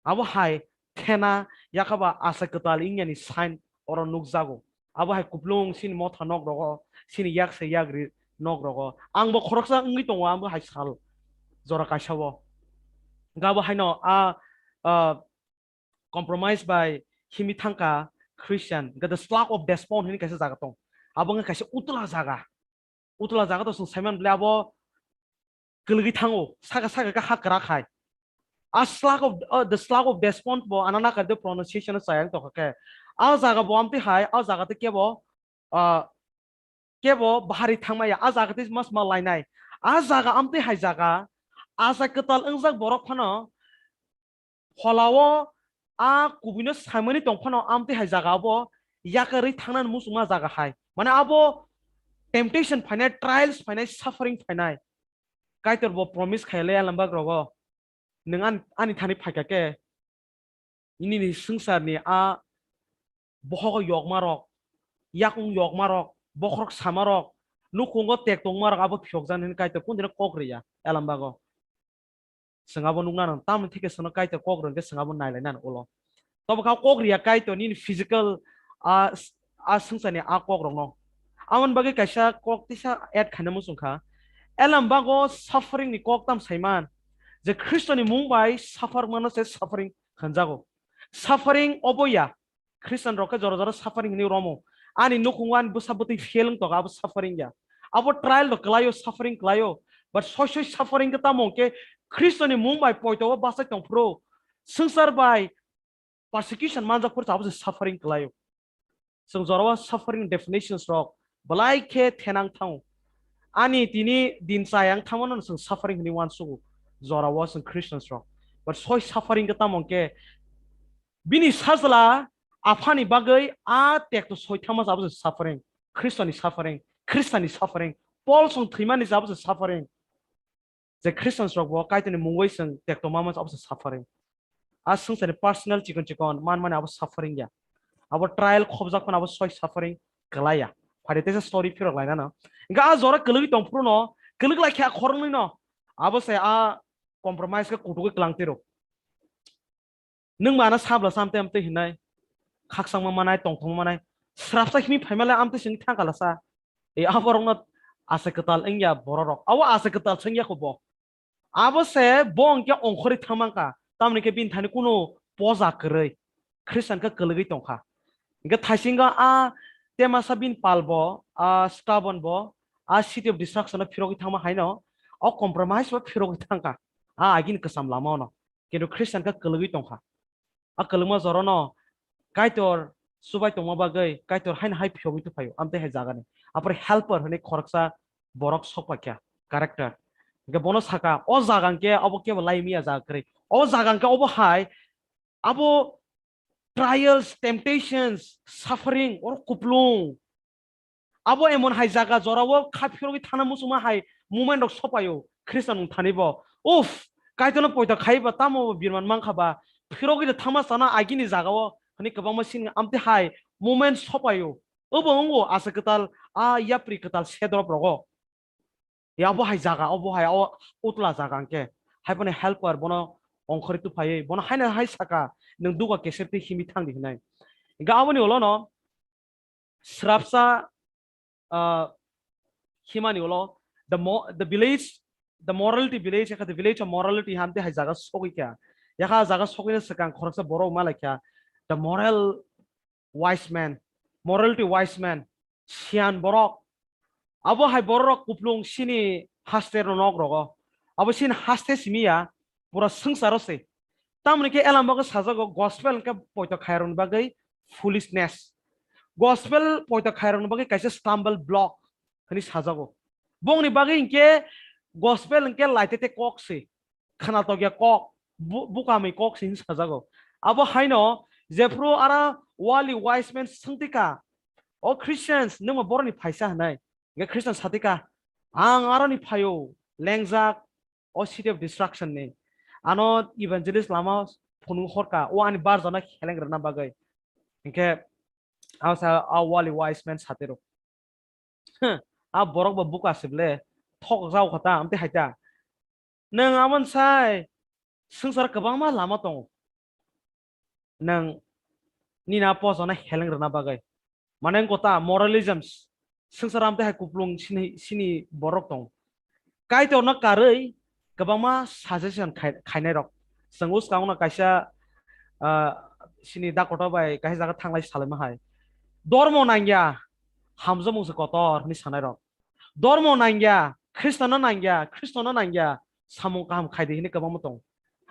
Abo hai thena yakhaba asa kwtal wngya ni sign oro nukjago. Abo hai kuplung chini motha nok rogo, chini yak se yak ri nok rogo. Ang bo khoroksa wngwi tongo, ang bo hai sal jora kaisa o. Hwnkhe abo haino a, a, compromise bai himwi thangkha Christian, hwnkhe the Slough of Despond hwnwi kaisa jaga tong. Abo wngkha kaisa utla jaga. Utla jaga to chwng saiman bwle abo kwlwgwi thango, saka saka khe ha kwrak hai. A Slough of, uh, the Slough of Despond bo anana kar de pronunciation o chayang tokha khe. A jaga bo amtwi hai, a jaga tei kebo, uh, kebo bahari thangmaya, a jaga tei mas ma lainai. A jaga amtwi hai jaga, asa kwtal wngjak borok phano pholao a kubui no saimani tong phano amtwi hai jaga abo yakarwi thangnani muchungma jaga hai. Mane abo temptation phainai, trials phainai, suffering phainai. Kaitor bo promise khai le alam bak rogo. Nwng an-, ani thani phaikha khe, nini swngcharni a bohogo yokmarok, yakung yokmarok, bokhorok samarok, nukhungo tek tongmarok abo phiyokjaknai hwnwi Kaitor kundino kok rwya, alambago. Chwng abo nukna nang, tamni thike chwngno Kaitor kok rwngkhe chwng abo nailaina nang ulo. Tobo kha kok rwya Kaitor nini physical, a, a swngcharni a kok rokno. Aboni bagwi kaisa kok tisa add khaina muchung kha. Alambago suffering ni kok tam saiman, je Khristoni mung bai suffer mano se suffering hwnjago. Suffering obo ya, Christian rok khe jora jora suffering hinwi romo. Ani nukhungo ani bwsa bwtwi fail wng tongo, abo suffering ya. Abo trial rok kwlaio, suffering kwlaio. But soi soi suffering khe tamo hwnkhe Khristoni mung bai poito o bachai tong phuru, swngchar bai persecution manjak phuru abo se suffering kwlaio. Chwng jora o suffering definitions rok belai khe thenang thango. Ani tini din chayang thangmano chwng suffering hinwi uansugo jora o chwng Christians rok. But soi suffering khe tamo hwnkhe bini sajla aphani bagwi a tekto soi thangma abo se suffering, Khristoni suffering, Khristani suffering, Paul song thwimani abo se suffering. Je Christians rok bo Kaitorni mungwi chwng tekto mama abo se suffering. A swngcharni personal chikon chikon man mani abo suffering ya. Abo trial khobjak phano abo soi suffering kwlai ya. Phai de teisa story phirok laina no. Hwnkhe a jora kwlwgwi tong phuru no, kwlwk lai khe a khoroknwi no. Abo se a compromise khe kutukwi kwlang tiro. Nwng mana sabla sa amtwi amtwi hinai, khakchangma manai, tongthokma manai, srapsa himwi phaima le amtwi sini thangkala sa. E aborokno asa kwtal wngya bororok. Abo asa kwtal swngya kho bo. Abo se bo hwnkhe ongkhorwi thangmangkha. Tamoni khe bini thani kunu poja kwrwi. Khristian khe kwlwgwi tongkha. Hwnkhe thaisingo a temasa bini pal bo, a stubborn bo, a city of destruction o phirogwi thangma haino, o compromise bo phirogwi thangkha. A agini kwcham lama ono. Kintu Khristian khe kwlwgwi tongkha. A kwlwngma jorano Kaitor chubai tongma bagwi Kaitor haino hai phiyogwi tongphaio, amtwi hai jagani. Apore helper hwnwi khoroksa borok sokpakya, character. Hwnkhe bono saka, o jaga hwnkhe obo kebo lai miya jaga kwrwi. O jaga hwnkhe obo hai, abo trials, temptations, suffering, oro kuplung. Abo emon hai jaga jorao kha phirogwi thana muchungma hai moment rok sopaio Khristian wng thani bo. Uf, Kaitorno poito khaiba tamo bo birman mankha ba, phirogwi de thangma sana agini jagao hani kwbangma sin amte hai moment sopayo. Obo wngo asa kwtal a yapri kwtal sedrop rogo. Ya bo hai jaga, obo hai o utla jaga hwnkhe. Hai phano helper bono ongkhorwi tuphaiwi, bono haino hai saka, "Nwng duga keser twi himi thangdi," hinai. Hwnkhe aboni ulo no srapsa, ah, himani ulo the mo-, the village, the morality village, yakha the village of morality hamte hai jaga sogwi kha. Yakha jaga sogwino swkang khoroksa borok malai kha, the moral wise man, morality wise man, siyan borok. Abo hai borok kuplung sini haste rok nok rogo. Abo sini haste simi ya, pura swngcharo se. Tamoni khe elam bagwi sajago gospel hwnkhe poito khairokni bagwi foolishness. Gospel poito khairokni bagwi kaisa stumble block hwnwi sajago. Bongni bagwi hwnkhe gospel hwnkhe laitete kok se. Khwnatok ya kok, bu-, bukamwi kok se hinwi sajago. Abo haino jephru ara worldly wise men swngtika, "O Christians, nwng ma boroni phaisa?" hinai. Hwnkhe Christian satika, "Ang aroni phaio, lengjak, o city of destruction ni. Ano evangelist lama phunuk horka, o ani barjana kheleng rwna bagwi." Hwnkhe asa a worldly wise men satiro. Huh, a borok bo buka se ble, thok jao kha ta, amte hai ta. Nwng amon sai, swngchar kwbangma lama tongo. Nwng nini a posa no heleng rwna bagwi. Mane wngkha ta moralism, swngchar amte hai kuplung sini, sini borok tongo. Kaitor no karwi kwbangma suggestion khai-, khainai rok. Chwng bwskango no kaisa, ah, sini dakoto bai kaisa jaga thanglai salaima hai. Dormo nangya, hamjakmung se kotor hinwi sanai rok. Dormo nangya, Khristo no nangya, Khristo no nangya, samung kaham khaidi hinwi kwbangma tongo.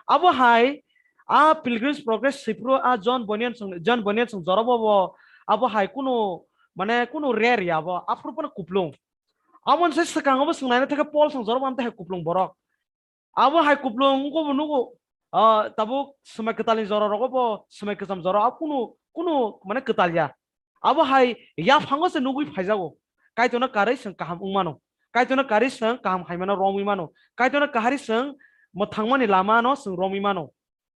Abo hai, a Pilgrim's Progress sipro a John Bunyan song, John Bunyan song jorobo bo, abo hai kunu, mane kunu rare ya bo, aphuru pono kuplung. Abo se swkango bo swngnaina thangkhe Paul song jorobo amte hai kuplung borok. Abo hai kuplung wngkha bo nugo, ah, tabuk swmai kwtalni jora rogo bo swmai kwcham jora abo kunu, kunu mane kwtal ya. Abo hai yaphango se nugwi phaijago. Kaitorno karwi chwng kaham wng mano. Kaitorno karwi chwng kaham haimano romwi mano. Kaitorno kahari chwng mwthangmani lamano chwng romwi mano.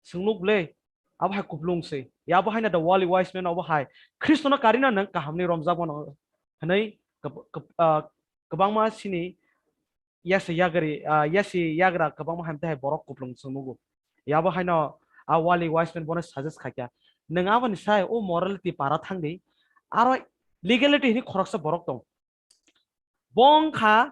Chwng nuk le. Abo hai kuplung se. Ya abo haino the worldly wise men abo hai. Khristono karina nwng kahamni romjak mano. Hwnwi kwb-, kwb-, ah, kwbangma sini yasi yagri, ah, yasi yagra kwbangma hamte hai borok kuplung chwng nugo. Yabo haino a worldly wise men bono suggest khaikha. Nwng aboni sai o morality para thangdi. Aro legality hini khoroksa borok tong. Bong kha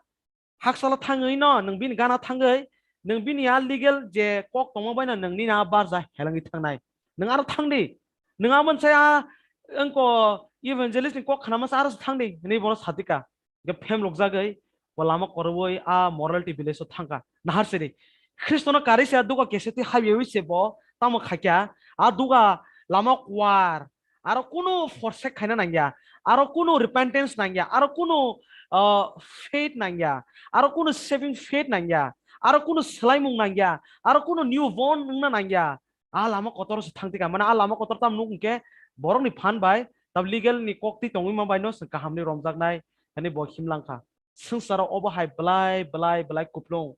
haksala thangwi no nwng bini gana thangwi nwng bini a legal je kok tongma bai no nwng nini a barja helengwi thangnai. Nwng aro thangdi. Nwng aboni sai a wngko evangelist ni kok khnama sa aro thangdi. Hini bono satika. Hingke phem rukjagwi bo lama koroi a morality village o thangkha. Nahar siri. Khristono karwi se a duga keseti habyawi se bo tamo khaikha. A duga lama kwar. Aro kunu forsake khaina nangya. Aro kunu repentance nangya. Aro kunu, ah, faith nangya. Aro kunu saving faith nangya. Aro kunu swlaimung nangya. Aro kunu new born wngna nangya. A lama kotor se thang tika. Mane a lama kotor tam nuk hingke borok ni phan bai tam legal ni kok twi tongwi ma bai no se kaham ni romjak nai. Hani bo himlang kha. Swngcharo obo hai belai, belai, belai kuplung.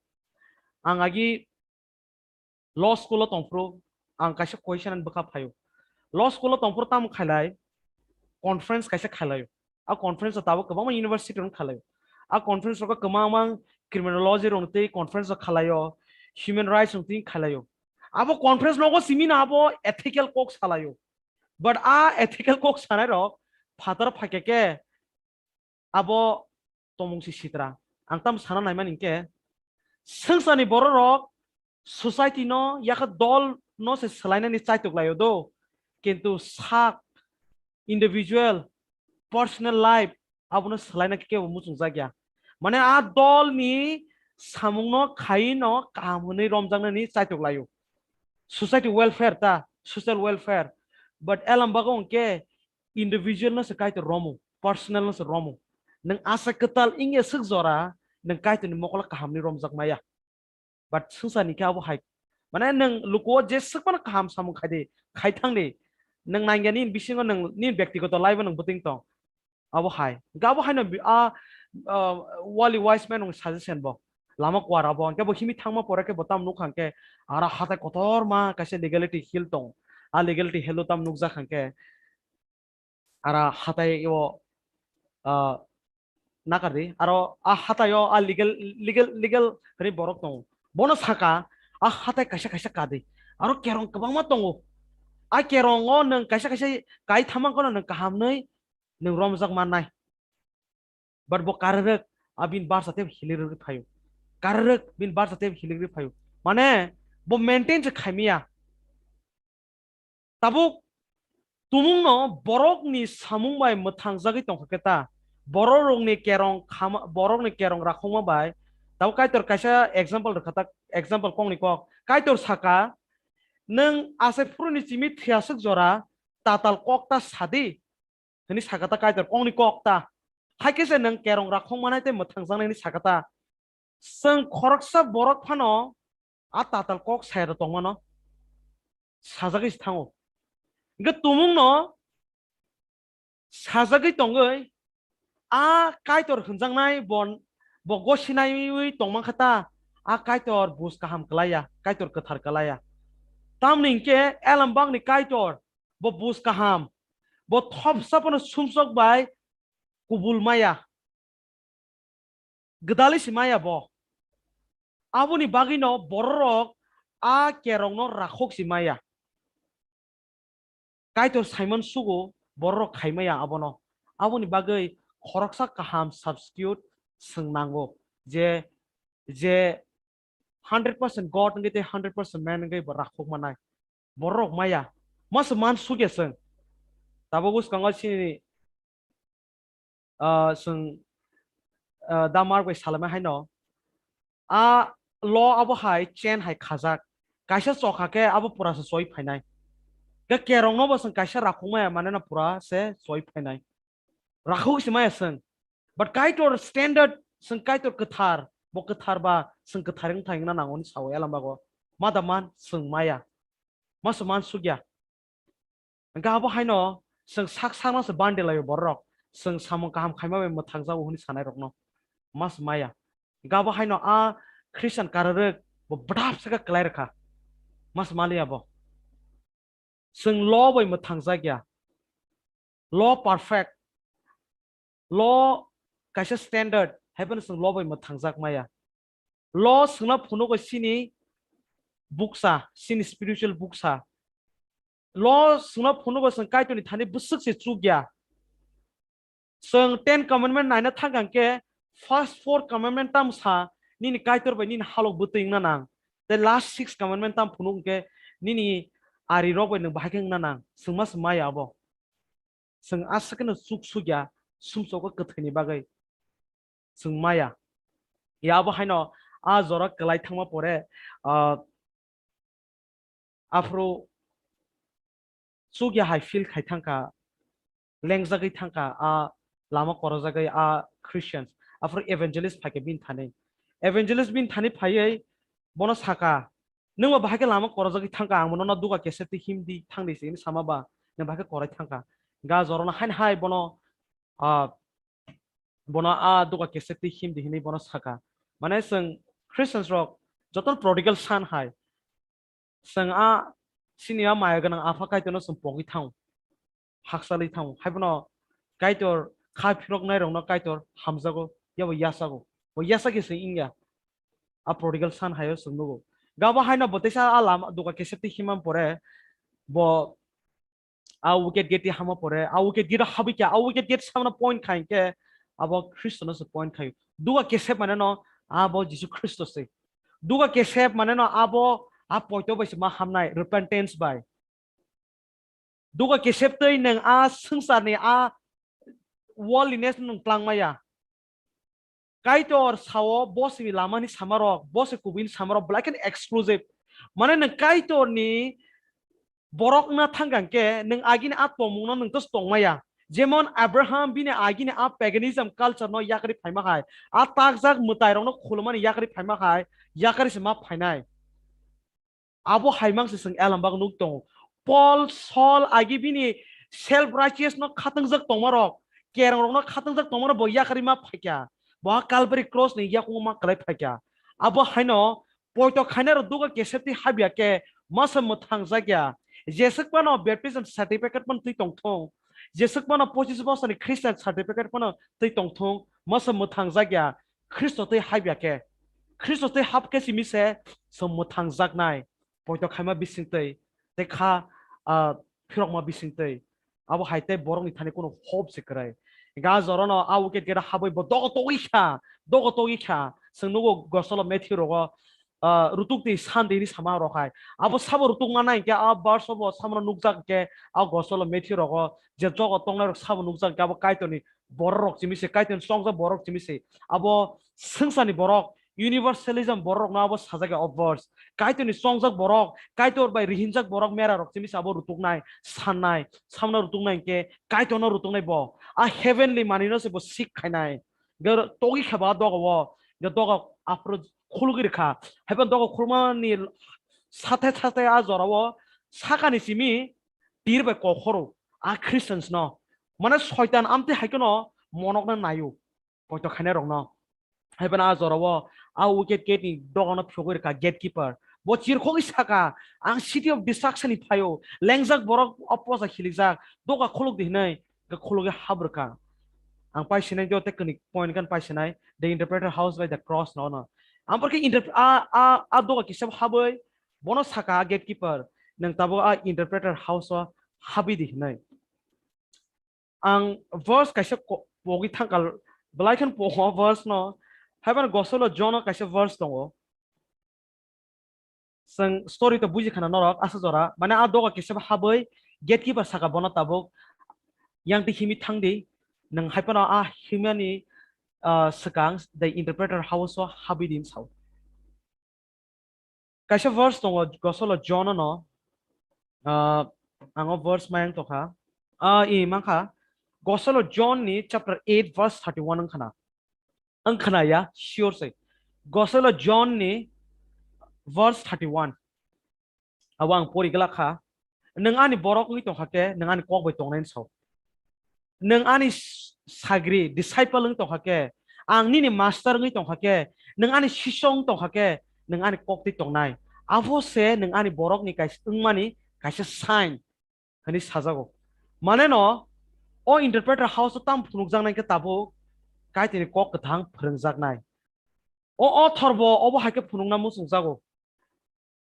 Ang agi law school o tongphuru ang kaisa question ani bwkha phaio. Law school o tongphuru tamo khailai conference kaisa khailaio. A conference o tabuk kwbangma university rok khailaio. A conference rogo kwbangma criminology rok twi conference o khailaio, human rights rok twi khailaio. Abo conference nogo simi no abo ethical kok salaio. But a ethical kok sanai rok phatar phaikhe khe abo tongmung si sitra. Ang tamo sana naimani hingke swngcharni bororok society no yakha dol no se swlainani chaitok laio do, kintu sak individual personal life abono swlaina kebo muchungjak ya. Mane a dol ni samung no khai no kaham hwnwi romjaknani chaitok laio. Society welfare ta, social welfare. But elam bago hwnkhe individual no se Kaitor romo, personal no se romo. Nwng asa kwtal wngya swk jora, nwng Kaitorni mokolo kahamni romjak maya. But swngcharni khe abo hai. Mane nwng lukuo je swk phano kaham samung khai di, khai thang di. Nwng nangya nini bisingo nwng nini bektigoto life o nwng bwtwing tong. Abo hai. Hwnkhe abo haino bi-, a, a, worldly wise man nwng suggestion bo. lama kuar abo. Hwnkhe bo himwi thangma pore khe bo tam nukha hwnkhe, aro hatai kotorma kaisa legality hill tong. A legality hill o tam nukjak hwnkhe, ara hatai o, ah, nakardi, aro a hatai o a legal, legal, legal hwnwi borok tongo. Bono saka, a hatai kaisa kaisa kadi. Aro kerong kwbangma tongo. A kerong o nwng kaisa kaisa kai thamang kono nwng kaham nwi nwng romjak mannai. But bo kararwk a bini barsa tei hilik rwgwi phaio. Kararwk bini barsa tei hilik rwgwi phaio. Mane bo maintain se khaimaya. Tabuk tumungno borokni samung bai mwthangjagwi tongkha khe ta, bororokni kerong khama, borokni kerong rakhokma bai. Tabuk Kaitor kaisa example rwkha ta, example kokni kok. Kaitor saka, "Nwng asai phuruni chimi thwiaswk jora tatal kok ta sadi," hwnwi saka ta Kaitor kokni kok ta. Hai khe se nwng kerong rakhok manai tei mwthangjaknai hwnwi saka ta. Chwng khoroksa borok phano a tatal kok saya da tongmano sajagwi se thango. Hwnkhe tumungno sajagwi tongwi a Kaitor hwnjaknai bon, bo gosinaiwi tongmankha ta, a Kaitor bus kaham kwlaiya, Kaitor kwthar kwlaiya. Tamni hwnkhe elembakni Kaitor bo bus kaham, bo thopsa phano sumsok bai kubul maya, gwdalwi se maya bo. Aboni bagwino bororok a kerongno rakhok se maya. Kaitor Simon sugo bororok khaimaya abono. Aboni bagwi khoroksa kaham substitute chwng nango, je, je hundred percent God wngwi tei hundred percent man wngwi bo rakhok manai. Bororok maya. Masa man sugya chwng. Tabuk bwskango chini, ah, chwng, ah, da Mark bai salama haino, a law abo hai chain hai khajak. Kaisa chokha khe abo pura se choi phainai. Khe kerongno bo chwng kaisa rakhokmaya maneno pura se choi phainai. Rakhok se maya chwng. But Kaitor standard chwng Kaitor kwthar, bo kwthar ba chwng kwthar wng thang na nango ni sao elambago. Ma da man chwng maya. Masa man sugya. Hwnkhe abo haino chwng sak sakno se bande laio bororok. Chwng samung kaham khaima bai mwthangjago hwnwi sanai rokno. Mas maya. Hwnkhe abo haino a Christian kararwk bo bwdap se khe kwlai rwkha. Mas maliya bo. Chwng law bai mwthangjak ya. Law perfect. Law kaisa standard, hai phano chwng law bai mwthangjak maya. Law chwngno phunugo chini buksa, chini spiritual buksa. Law chwngno phunugo chwng Kaitorni thani bwswk se chukya. Chwng ten commandment naina thangkha hwnkhe first four commandment tam sa, nini Kaitor bai nini halok bwtwi wngna nang. Tei last six commandment tam phunuk hwnkhe nini ari rok bai nwng bahai khe wngna nang. Chwngma se maya abo. Chwng aswk kheno chuk sukya sumsokgo kwthwini bagwi. Chwng maya. Ya abo haino a jora kwlai thangma pore, ah, aphuru chukya hai feel khai thangkha, lengjagwi thangkha a lama korojagwi a Christians. Aphuru evangelist phaikhe bini thani. Evangelist bini thani phaiwi bono saka, "Nwng ba bahai khe lama korojagwi thangkha, ang bono no duga kesep twi himdi thangdi," se hwnwi sama ba, nwng bahai khe korai thangkha. Ga jorano haino hai bono, ah, bono a duga kesep twi himdi hwnwi bono saka. Mane chwng Christians rok jotono prodigal son hai. Chwng a chini a maya gwnang apha Kaitorno chwng pogwi thango. Hakchalwi thango. Hai bono Kaitor kha phiroknai rokno Kaitor hamjago, yabo yachago. Bo yachakhe chwng wngya. A prodigal son haio chwng nugo. Gabo haino bo teisa a lama duga kesep twi himma pore bo a wicket gate twi hama pore, a wicket gate o habwi kha, a wicket gate samano point khai khe abo Khristono se point khai. Duga kesep mane no abo Jisu Khristo se. Duga kesep mane no abo a poito bai se ma hamnai, repentance bai. Duga kesep twi nwng a swngcharni a worldliness nwng tlangmaya. Kaitor sao bo simi lamani samarok, bo se kubuni samarok, belai kheno exclusive. Mane nwng Kaitorni borok wngna thangkha hwnkhe nwng agini a tongmungno nwng tos tongmaya. Jemon Abraham bini agini a paganism culture no yakarwi phaima hai, a takjak mwtairokno khulumani yakarwi phaima hai, yakarwi se ma phainai. Abo hai mang se chwng elembak nuk tongo. Paul, Saul agi bini self righteous no khatangjak tongmarok, kerong rokno khatangjak tongmarok bo yakarwi ma phaikha. Bo ha Calvary cross ni yakungo ma kwlai phaikha. Abo haino poito khainai rok dugo kesep twi habya khe masa mwthang jakya. Jeswk phano baptism certificate phano twi tongthung, jeswk phano pochis bosorni Christian certificate phano twi tongthung, masa mwthang jakya. Khristo twi habya khe, Khristo twi hap khe simi se chwng mwthang jaknai, poito khaima bising twi, tei kha, ah, phirokma bising twi. Abo hai tei borokni thani kunu hope se kwrwi. Hingkhe a jorano a wicket gate habwi bo dogo togwi kha, dogo togwi kha. Chwng nugo gospel o Matthew rogo, ah, rutuk twi san twi hinwi sama rok hai. Abo sabo rutuk mana hinkhe a verse o bo samano nukjak hinkhe a gospel o Matthew rogo je jogo tongnai rok sabo nukjak hinkhe abo Kaitorni borok rok simi se, Kaitorni chongjak borok simi se. Abo swngcharni borok, universalism borok rokno abo sajak ya o verse. Kaitorni chongjak borok, Kaitor bai rihinjak borok mera rok simi se abo rutuknai, sannai, samno rutuknai hinkhe Kaitorno rutuknai bo. A heavenly manino se bo seek khainai. Ge togwi kha ba dogo o, ge dogo aphuru khulugwi rwkha. Haiphano dogo khulmani sathe sathe a jorao sakani simi tir bai kokhoro a Christians no. Mane soitan amtwi hai kheno monokno naio, poito khainai rokno. Haiphano a jorao a wicket gate ni dogano phiyogwi rwkha gatekeeper. Bo chirkhogwi saka, "Ang city of destruction ni phaio, lengjak borok o posa khilikjak, doga khuluk di," hinwi khe khulugwi hap rwkha. Ang paisinai jotto technique point khan paisinai, the interpreter house by the cross no no. Ang porkhe inter-, a, a, a doga kisa habwi bono saka gatekeeper, "Nwng tabuk a interpreter house o habwi di," hinwi. Ang verse kaisa ko-, pogwi thangkal, belai khan pogo verse no, haiphano gospel o John o kaisa verse tongo. Chwng story to buji khana norok asa jora, mane a doga kisa habwi gatekeeper saka bono tabuk, "Yang twi himi thang di, nwng haiphano a himani, ah, swkang the interpreter house o habwi di," hinwi sao. Kaisa verse tongo gospel o John no, ah, ang o verse mayang tokha. Ah, i mankha gospel o John ni chapter eight verse thirty-one wngkhana. Wngkhana ya, sure se. Gospel o John ni verse thirty-one. Abo ang pori glak kha. "Nwng ani borok wngwi tongkha khe, nwng ani kok bai tongnai," hinwi sao. "Nwng ani s-, sagri, disciple wngwi tongkha khe, ang nini master wngwi tongkha khe, nwng ani sisong wngwi tongkha khe, nwng ani kok twi tongnai. Abo se nwng ani borokni kaisa wngmani kaisa sign," hinwi sajago. Mane no, o interpreter house o tamo phunukjaknai khe tabuk Kaitorni kok kwthang phwrwngjaknai. O author bo obo hai khe phunukna muchungjago.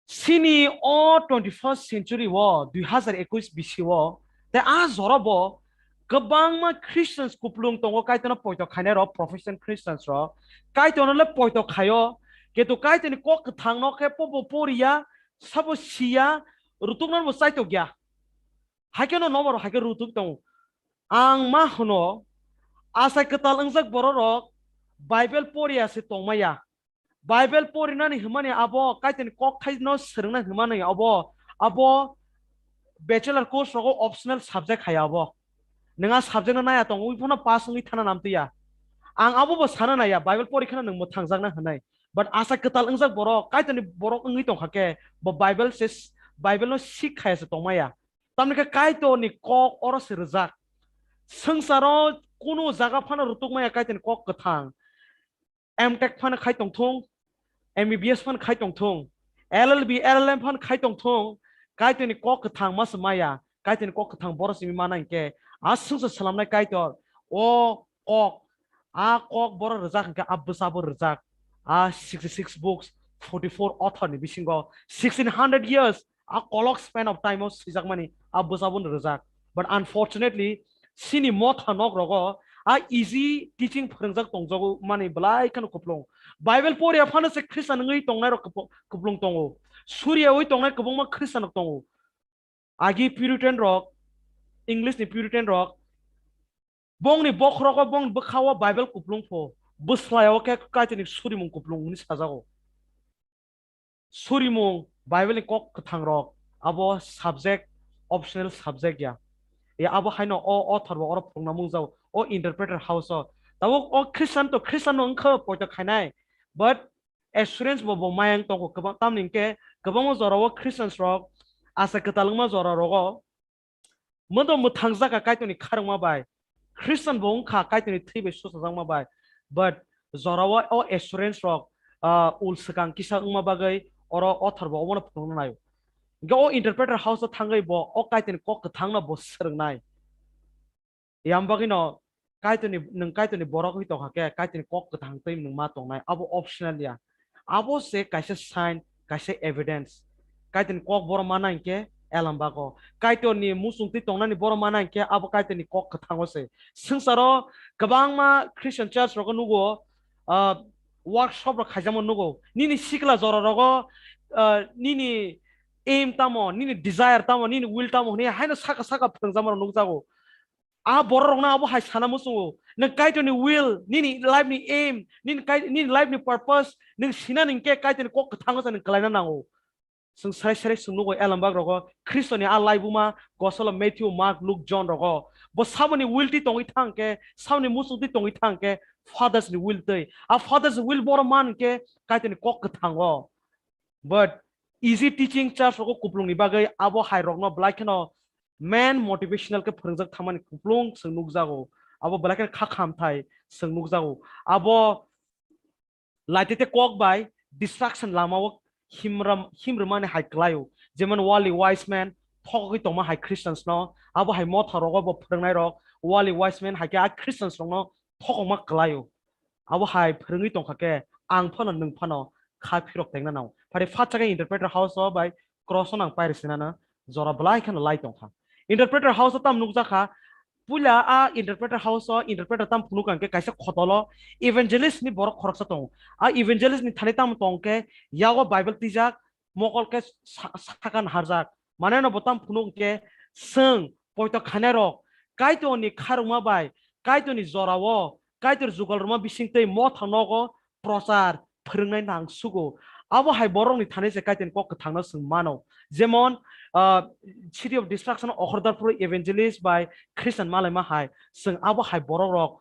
Chini o twenty-first century o, dui hazar ekush bisi o, tei a jora bo kwbangma Christians kuplung tongo, Kaitorno poito khainai rok, profession Christians rok. Kaitorno le poito khaio, kintu Kaitorni kok kwthang no khe pobo poriya, sabo siya, rutuknano bo chaitokya. Hai khe no nobar hai khe rutuk tongo. Ang ma hwno, achai kwtal wngjak borok rok Bible poriya se tongmaya. Bible porinani hwnmani abo Kaitorni kokthai no swrwngnai hwnmani abo, abo bachelor course rogo optional subject hai abo. Nwng a subject no naya tongo, wi phano pass wngwi thana namtwiya. Ang abo bo sana naya, Bible pori kheno nwng mwthangjakna hwnwi. But achai kwtal wngjak borok, Kaitorni borok wngwi tongkha khe, bo Bible se, Bible no sik khaya se tongmaya. Tamni khe Kaitorni kok oro se rwjak. Swngcharo kunu jaga phano rutukmaya Kaitorni kok kwthang. M Tech phano khai tongthung, M B B S phano khai tongthung, L L B, L L M phano khai tongthung, Kaitorni kok kwthang ma se maya, Kaitorni kok kwthang borok simi mana hinkhe, a swngchar swnamnai Kaitor, o kok, a kok borok rwjak hinkhe a bwsa bo rwjak, a sixty six books, forty four author ni bisingo sixteen hundred years, a kolok span of time o swijakmani a bwsa bo rwjak. But unfortunately, chini motha nok rogo a easy teaching phwrwngjak tongjago mani belai kheno kuplung. Bible poriya phano se Christian wngwi tongnai rok kupl-, kuplung tongo. Suriya wi tongnai kwbangma Christian rok tongo. Agi Puritan rok, English ni Puritan rok, bongni bokhorogo, bongni bwkhao Bible kuplung pho, bwslao khe Kaitorni surimung kuplung hwnwi sajago. Surimung, Bible ni kok kwthang rok, abo subject, optional subject ya. Ya, abo haino o author bo oro phunukna mungjago, o interpreter house o. Tabuk o Christian to Christian no wngkha poito khainai, but assurance bo bo mayang tongo kwbang, tamni hwnkhe kwbangma jorao Christians rok, achai kwtal wngma jora rogo, modo mwthangjakha Kaitorni kharwngma bai, Christian bo wngkha Kaitorni thwi bai susajakma bai, but jorao o assurance rok, ah, ul swkang kisa wngma bagwi oro author bo obono phunukna naio. Hingke o interpreter house o thangwi bo o Kaitorni kok kwthangno bo swrwngnai. Yang bagwi no Kaitorni, nwng Kaitorni borok wngwi tongkha khe, Kaitorni kok kwthang twi nwng ma tongnai, abo optional ya. Abo se kaisa sign, kaisa evidence. Kaitorni kok borok mana hinkhe elam bago. Kaitorni muchung twi tongnani borok mana hinkhe abo Kaitorni kok kwthango se. Swngcharo kwbangma Christian church rogo nugo, ah, workshop rok khaijamo nugo. Nini sikla jora rogo, ah, nini aim tamo, nini desire tamo, nini will tamo hwnwi haino saka saka phwrwngjama rok nukjago. A borok rokno abo hai sana muchungo. Nwng Kaitorni will, nini life ni aim, nini kai-, nini life ni purpose, nwng sina ningke Kaitorni kok kwthango sa nwng kwlaina nango. Chwng sarai sarai chwng nugo elam bak rogo, Khristo ni a laibuma, Gospel of Matthew, Mark, Luke, John rogo. Bo saboni will twi tongwi thang khe, saboni muchung twi tongwi thang khe, Fathers ni will twi. A Fathers ni will borok man khe Kaitorni kok kwthango. But easy teaching church rogo kuplung ni bagwi abo hai rokno belai kheno main motivational khe phwrwngjak thamani kuplung chwng nukjago. Abo belai kheno kha khamthai chwng nukjago. Abo laitete kok bai distraction lamao himram-, himrwmani hai kwlaio. Jemon worldly wise man thokgwi tongma hai Christians no, abo hai motha rogo bo phwrwngnai rok, worldly wise man hai khe a Christians rokno thokongma kwlaio. Abo hai phwrwngwi tongkha khe ang phano nwng phano kha phirok tengna nang. Phari phatsa khe interpreter house o bai cross o nang pairi sinana jora belai kheno lai tongkha. Interpreter house o tam nukjakha, puila a interpreter house o interpreter tam phunuk ang khe kaisa khotolo evangelist ni borok khoroksa tongo. A evangelist ni thani tam tong khe yago Bible twijak, mokol khe sa-, saka naharjak. Mane no bo tam phunuk hwnkhe, chwng poito khainai rok Kaitor ni kharwngma bai Kaitor ni jora o Kaitor jugal rwma bising twi motha nogo prochar phwrwngnai nang sugo. Abo hai borok ni thani se Kaitor ni kok kwthang no chwng mano. Jemon, ah, City of Destruction o Okhordarpur evangelist bai Christian malaima hai chwng abo hai borok rok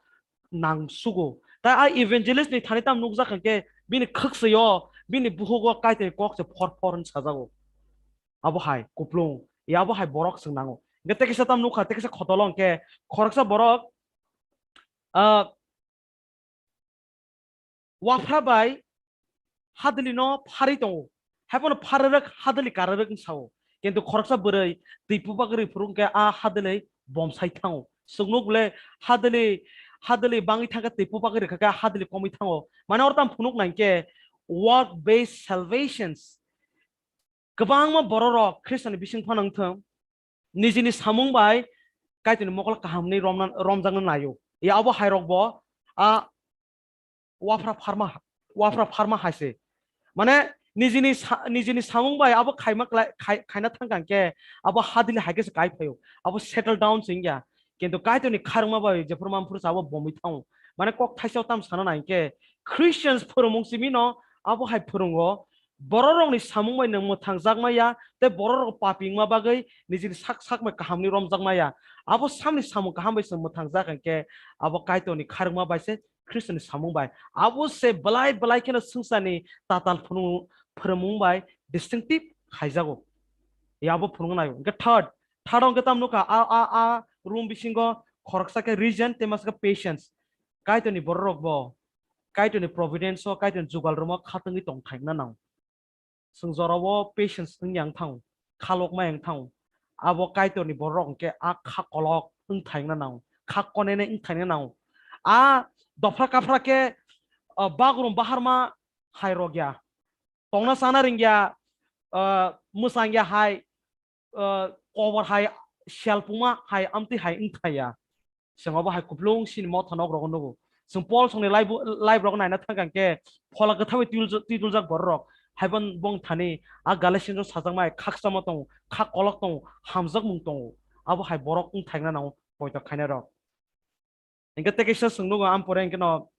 nang sugo. Tai a evangelist ni thani tam nukjak hwnkhe bini khwksoi o, bini bukhuk o Kaitor ni kok se phor phor hwn sajago. Abo hai kuplung, ya abo hai borok chwng nango. Hwnkhe tekisa tam nukha, tekisa khotolo hwnkhe khoroksa borok, ah, waphra bai hadwlino pharwi tongo. Haiphano pharwrwk hadwli karwrwk wng sao. Kintu khoroksa bwrwi twi pupak rwi phuru hwnkhe a hadwli bomsai thango. Chwng nuk le hadwli, hadwli bangwi thangkhe twi pupak rwi kha khe hadwli komwi thango. Mane oro tamo phunuk nai khe work based salvations. Kwbangma borok rok Khristoni bising phano wng thung, nijini samung bai Kaitorni mokol kaham hwnwi romna, romjakna naio. Ya abo hai rok bo a waphra pharma, waphra pharma hai se. Mane nijini sa-, nijini samung bai abo khaima klai-, khai-, khaina thang kang khe abo hadwli hai khe se kai phaio. Abo settle down se wngya. Kintu Kaitorni kharwngma bai jephru manphru se abo bomwi thango. Mane kok thaisa o tam sana nai khe Christians phwrwngmung simi no abo hai phwrwngo. Borok rokni samung bai nwng mwthangjakma ya, tei borok rok papi wngma bagwi nijini sak sak bai kaham hwnwi romjakma ya. Abo samni samung kaham bai se mwthangjak hwnkhe abo Kaitorni kharwngma bai se Khristoni samung bai. Abo se belai belai kheno swngcharni tatal phunuk phwrwngmung bai distinctive khaijago. Ya abo phunuk naio. Hwnkhe third, third hwnkhe tamo nukha a, a, a room bisingo khoroksa khe region tei masa khe patience. Kaitorni borok rok bo Kaitorni providence o, Kaitorni jugal rwma khatungwi tong thaina nang. Chwng jorao patience wngya wng thango, khalokma wng thango. Abo Kaitorni borok hwnkhe a kha kolok wng thaina nango, kha konene wng thaina nango. A dophra kaphra khe, ah, bagrum baharma hai rogya. Tongna sana ringya, ah, mwsangya hai, ah, kobor hai, sialpuma hai, amtwi hai wng thaya. Chwng abo hai kuplung sini motha nok rogo nugo. Chwng Paul songni live, live rogo naina thang kang khe phola kwthawi twi-, twiduljak borok rok. Haiban bong thani a Galatians o sajakmai khakchangma tongo, kha kolok tongo, hamjakmung tongo. Abo hai borok wng thaina nango poito khainai rok. Hingke tei kaisa chwng nugo, am pore hingke no,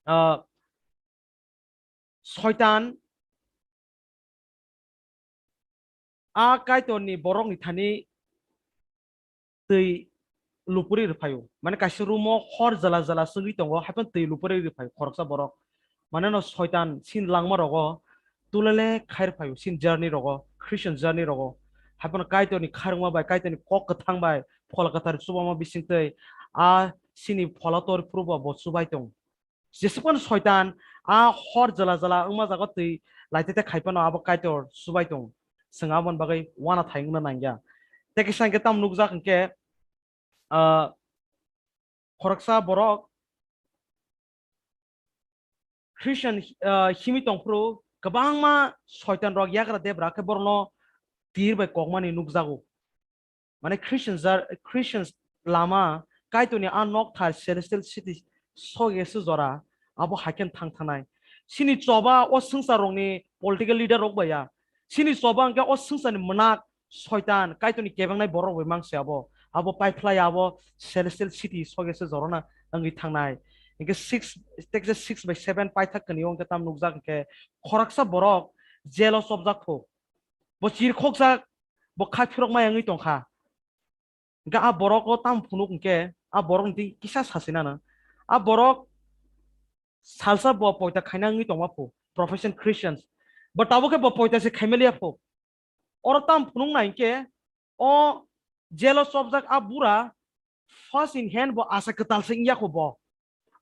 ah, Soitan a Kaitorni borokni thani twi lupuri rwphaio. Mane kaisa room o hor jala jala chwngwi tongo, haiphano twi lupuri rwphaio khoroksa borok. Mane no Soitan sin langma rogo tulele khair phaio, sin journey rogo, Christian journey rogo. Haiphano Kaitorni kharwngma bai, Kaitorni kok kwthang bai, phola kwthar chubama bisingtwi a sini phola tor phuru bo, bo chubai tongo. Jesukmano Soitan A hor jwla jwla wngma jaga twi laitete khai phano abo Kaitor chubai tong. Chwng aboni bagwi uanathai wngna nangya. Tei kisa hwnkhe tamo nukjak hwnkhe, ah, khoroksa borok Christian, ah, himwi tongphuru kwbangma soitan rok yagra debra khe borokno tir bai kokmani nukjago. Mane Christian jar-, Christian lama Kaitorni a nokthar celestial city sogese jora abo haikhe thang thangnai. Chini choba o swngchar rokni political leader rok bai ya. Chini choba hwnkhe o swngcharni mwnak soitan Kaitorni kebengnai borok bai mangse abo. Abo paiphlai abo celestial city sogese jorona wngwi thangnai. Hwnkhe six, tekse six by seven paithak kani o hwnkhe tam nukjak hwnkhe khoroksa borok jail o chopjak kho. Bo chirkhokjak, bo kha phirok maya wngwi tongkha. Hwnkhe a borok o tam phunuk hwnkhe a borok ni kisa sasinana. A borok salsa bo poita khaina wngwi tongma pho, profession Christians. Bo tabuk khe bo poita se khaimaliya pho. Oro tam phunuk nai hwnkhe o jail o chopjak a bura first in hand bo asa kwtal se wngya kho bo.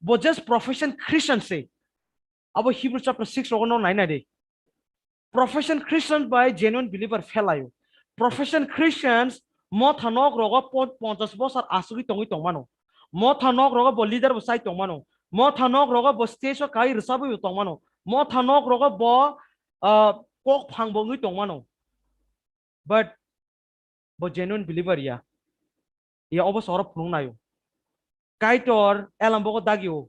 Bo just profession Christian se. Abo Hebrew chapter six rogo no nai nai de. Profession Christian bai genuine believer phelaio. Profession Christians motha nok rogo po-, ponchas bosor asugwi tongwi tongmano. Motha nok rogo bo leader bo chai tongmano. Motha nok rogo bo stage o kai rwchabwi bo tongmano. Motha nok rogo bo, ah, kok phang bo wngwi tongmano. But bo genuine believer ya. Ya obo soro phunuk nayo. Kaitor elam bogo dagio.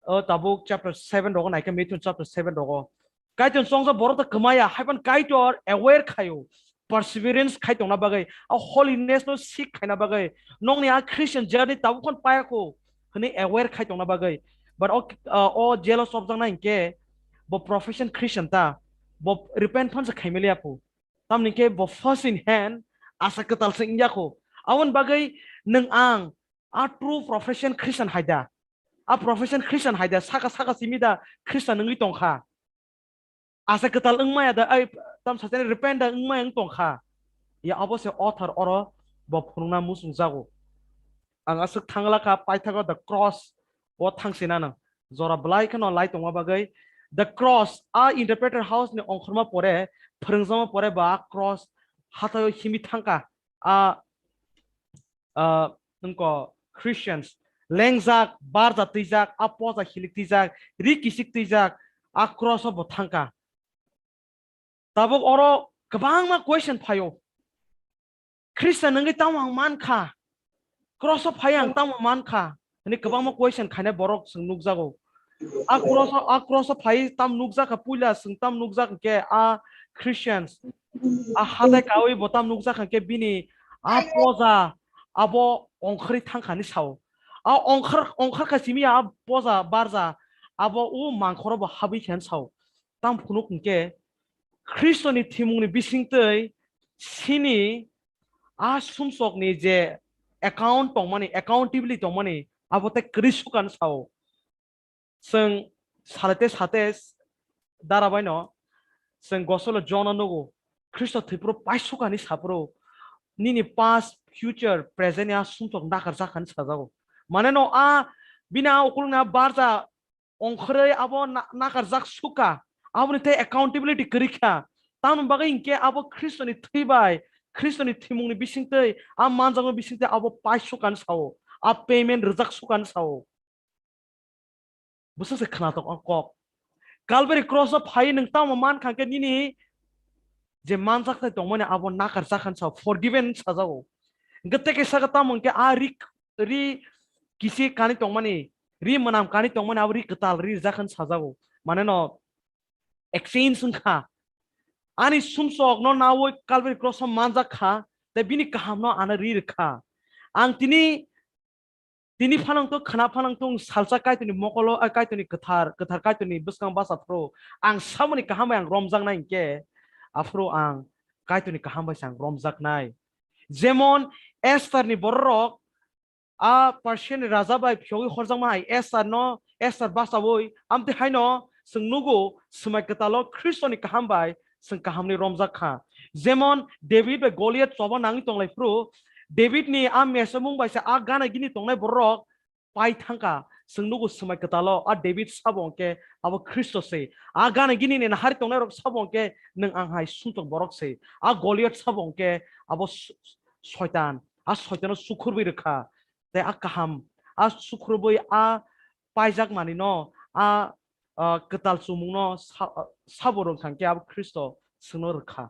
O tabuk chapter seven rogo naikhe, Matthew chapter seven rogo. Kaitor chongsa borok ta kwmaya, haiban Kaitor aware khayo. Perseverance khai tongna bagwi, a holiness no seek khaina bagwi, nongni a Christian journey tabuk khon paya kho hwnwi aware khai tongna bagwi. But o, o jail o chopjaknai hinkhe bo profession Christian ta, bo repent phan se khaimaliya pho. Tamni khe bo first in hand asa kwtal se wngya kho. Aboni bagwi nwng ang a true profession Christian hai da? A profession Christian hai da? Saka saka simi da Christian wngwi tongkha? Asa kwtal wngmaya da, ai, tam sachani repent da wngmaya wng tongkha? Ya abo se author oro bo phunukna muchungjago. Ang aswk thangla kha paithago the cross o thangsinano. Jora belai kheno lai tongma bagwi the cross a interpreter house ni ongkhorma pore, phwrwngjakma pore ba cross hathaio himwi thangkha. A, a, nwngko Christians lengjak, barja twijak, a poja hilik twijak, ri kisik twijak, a cross o bo thangkha. Tabuk oro kwbangma question phaio. Christian wngwi tamo ang mankha? Cross o phai ang tamo mankha? Hwnwi kwbangma question khainai borok chwng nukjago. A cross o, a cross o phai tam nukjakha puila chwng tam nukjak hinkhe a Christians. A hatai kaui bo tam nukjak hinkhe bini a poja abo ongkhorwi thangkhani sao. A ongkhor, ongkhorkha simi a poja barja abo o mangkhoro bo habwi khe sao. Tam phunuk hinkhe Khristoni thwimungni bisingtwi sini a sumsokni je account tongmani, accountability tongmani, abo tei kwrwi sukha hwn sao. Chwng salate sate dara baino chwng gospel o John o nugo, Khristo thwiphuru paisukha hwnwi saphuru nini past, future, present ni a sumsok nakarjak hwnwi sajago. Mane no a bini a ukulukni a barja ongkhorwi abo na-, nakarjak sukha, aboni tei accountability kwrwi kha. Tamoni bagwi hinkhe abo Khristoni thwi bai, Khristoni thwimungni bisingtwi, a manjakmani bisingtwi abo pai sukha hwn sao, a payment rwjak sukha hwn sao. Bwswk se khnatok o kok. Calvary cross o phai nwng tamo mankha khe nini je manjak thai tongmani abo nakarjak hwn sao, forgiven hwn sajago. Hinkhe tei kaisa khe tamo hinkhe a ri, ri kisi kani tongmani, ri mwnam kani tongmani abo ri kwtal ri rijak hwn sajago. Mane no exchange wngkha. Ani sumsok no nawi Calvary cross o manjak kha, tei bini kaham no ano ri rwkha. Ang tini, tini phanang to, khna phanang to, salsa Kaitorni mokolo, a Kaitorni kwthar, kwthar Kaitorni bwskang basa phuru ang samani kaham bai ang romjaknai hinkhe, aphuru ang Kaitorni kaham bai se ang romjaknai. Jemon Esther ni bororok a Persian ni raja bai phiyogwi horjakma hai Esther no, Esther bachaui, amtwi haino chwng nugo, swmai kwtalo Khristoni kaham bai chwng kahamni romjak kha. Jemon David bai Goliath choba nangwi tonglai phuru, David ni a mesemung bai se a gana gini tongnai bororok pai thangkha, chwng nugo swmai kwtalo, a David sabo hwnkhe abo Khristo se. A gana gini ni nahari tongnai rok sabo hwnkhe nwng ang hai sumtok borok se. A Goliath sabo hwnkhe abo s-, soitan, a soitano sukhurwi rwkha. Tei a kaham, a sukhurwi a paijak manino, a, a kwtal chumungno sa-, sabo rwng thangkhe abo Khristo chwngno rwkha.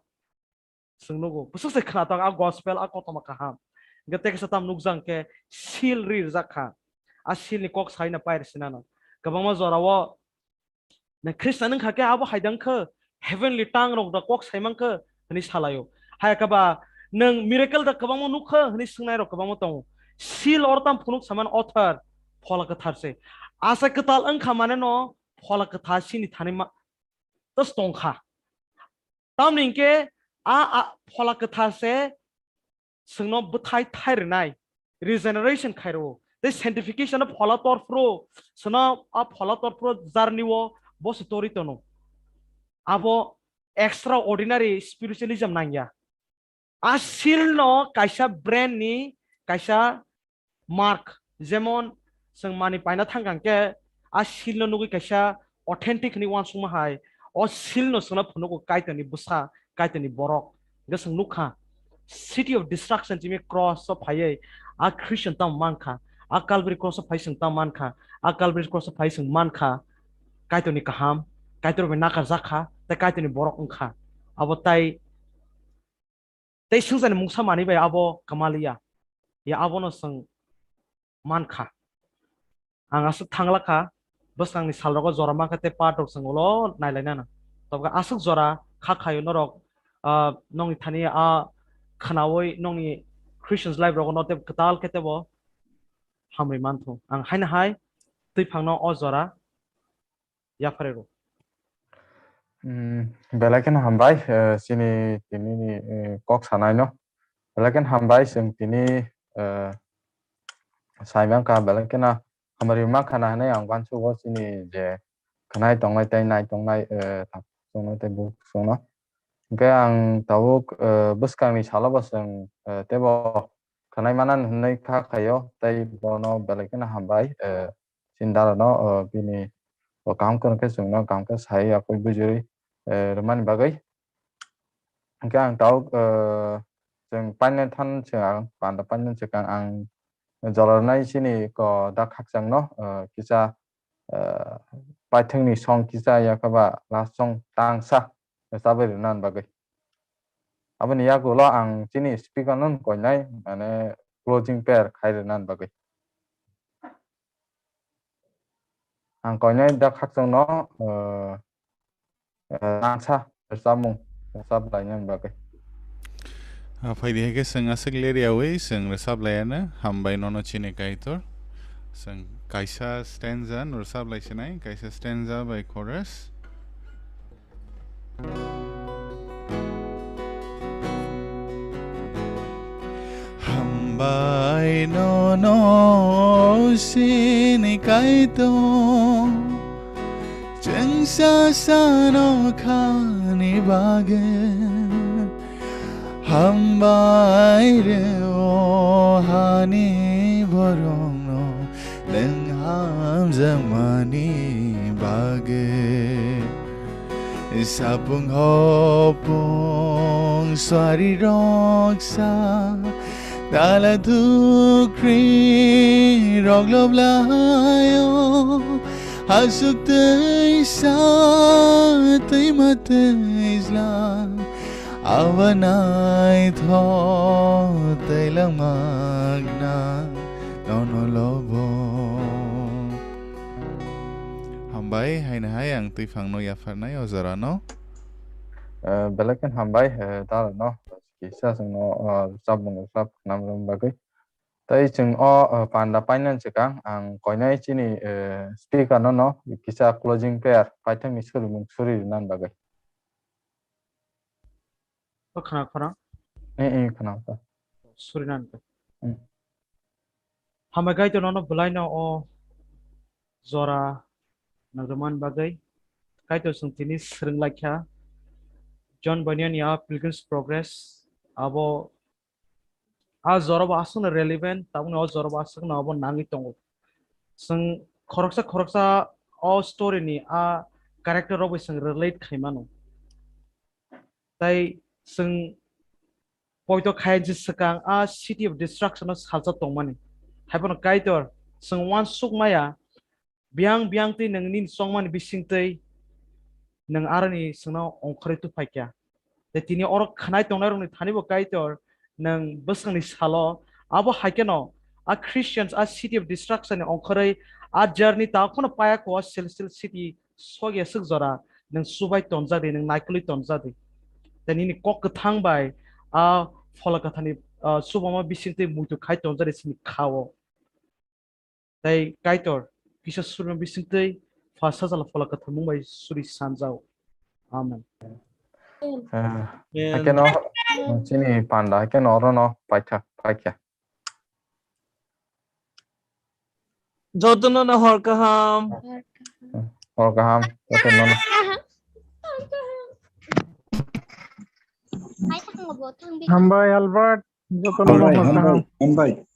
Chwng nugo. Bwswk se khwnatok a gospel, a kothoma kaham. Hwnkhe tei kisa tam nukjak khe seal ri rijak kha. A seal ni kok sai na pai rwsinano. Kwbangma jorao nang Khristan wngkha khe abo hai dang khe heavenly tongue rok da kok sai man khe hwnwi salaio. Hai khe ba nang miracle da kwbangma nuk kha hwnwi swngnai rok kwbangma tongo. Seal or tam phunuk saman author Phola Kwthar se. Asa kwtal wngkha mane no Phola Kwthar sini thani ma-, tas tongkha. Tamni hwnkhe a, a Phola Kwthar se chwngno bwthai thai rwnai, regeneration khai rwo. Tei sanctification o Phola torphro, chwngno a Phola torphro journey o bo se torwi tono. Abo extraordinary spiritualism nangya. A seal no kaisa brand ni kaisa mark, jemon chwng mani paina thangkha hwnkhe a seal no nugwi kaisa authentic hwnwi uansukma hai, o seal no chwngno phunugo Kaitorni bwsa, Kaitorni borok. Hwnkhe chwng nukha, city of destruction chimi cross o phaiwi a Christian tamo mankha, a Calvary cross o phai chwng tamo mankha, a Calvary cross o phai chwng mankha Kaitorni kaham, Kaitor bai nakarjak kha, tei Kaitorni borok wngkha. Abo tai tei swngjani mungsa manwi bai abo kwmaliya, ya abono chwng mankha. Ang aswk thanglakha, bwskangni salrogo jora mankha tei part rok chwng ulo nailainano. Tobokhe aswk jora kha khaio norok, ah, nongni thani a khwnaui nongni Christians life rogo no tei kwtal khe teibo hamrwi manthu. Ang haino hai twiphangno o jora yapharwi rw. Hmm, belai kheno hambai, eh, chini tinini, eh, kok sanaino. Belai kheno hambai, chwng tini, eh, saimangkha, belai kheno hamari mankha na hinwi ang uansugo chini je khwnai tongnai tei nai tongnai, eh, thak chwngno tei buk chwngno. Hwnkhe ang tabuk, eh, bwskangni salo bo chwng, eh, teibo khwnai manan hinwi kha khaio, tei bono belai kheno hambai, eh, chini dara no, eh, bini bo kaham kwrwng khe chwngno kaham khe sai yakwi bujui, eh, rwmani bagwi. Hwnkhe ang tabuk, eh, chwng painani than chwng ang panda painani swkang ang jora rwnai chini ko da khakchangno, eh, kisa, eh, paithakni song kisa yakhaba last song tangsa rwchabwi rwna bagwi. Aboni yagulo ang chini speaker no koinai mane closing prayer khai rwna bagwi. Ang koinai da khakchangno, eh, eh, tangsa rwchapmung rwchap laina bagwi. Ah, phaidi hai khe chwng aswk ler yaui chwng rwchap laiano, hambai nono chini Kaitor. Chwng kaisa stanza no rwchap lai sinai, kaisa stanza bai chorus. Hambai nono chini Kaitor, chwngsa sano khani bagwi. Hambai rw o hani borokno nwng hamjakmani bagwi. Sapung hopung swari roksa tala thukri rok lob laio. Hasuk tei sa tei ma tei jla aba naithok tei langmakna nono lobo. Hambai, haino hai ang twiphangno yapharnai o jorano. Eh, belai khe hambai, eh, dala no kisa chwngno, eh, rwchapmung rwchap khnam rwna bagwi. Tei chwng o, eh, panda painani swkang ang koinai chini, eh, speaker no no kisa closing prayer paithakni surimung suri rwna bagwi. O khna khorang? Eh, eh, khna kha. Suri nan kha. Hmm. Hambai Kaitor nono bwlaino o jora nangjaman bagwi. Kaitor chwng tini swrwng lai kha. John Bunyan ya Pilgrim's Progress abo a jora bo aswkno relevant, tabukni o jora bo aswkno abo nangwi tongo. Chwng khoroksa khoroksa o story ni a character rok bai chwng relate khai mano. Tai chwng poito khai se swkang a city of destruction o salsa tongmani. Haiphano Kaitor chwng uansuk maya, biyang biyang twi nwng nini chongmani bising twi nwng aroni chwngno ongkhorwi tuphaikha. Tei tini oro khwnai tongnairokni thani bo Kaitor nwng bwskangni salo abo hai kheno a Christians a city of destruction ni ongkhorwi a journey ta kheno paya kho celestial city sogya swk jora nwng chubai tonjadi, nwng naikolwi tonjadi. Tei nini kok kwthang bai a phola kwthani, ah, chubama bising twi muitu khai tonjadi chini kha-o. Tei Kaitor kisa surma bising twi pha sajala phola kwthang mung bai suri sanjao. Amen. Eh, Amen. Hakeno chini panda hakeno orono paikha, paikha. Jotono no hor kaham. Hor kaham, jotono no. Hambai Albert, jotono no Hambai, hor kaham. Hambai, hambai.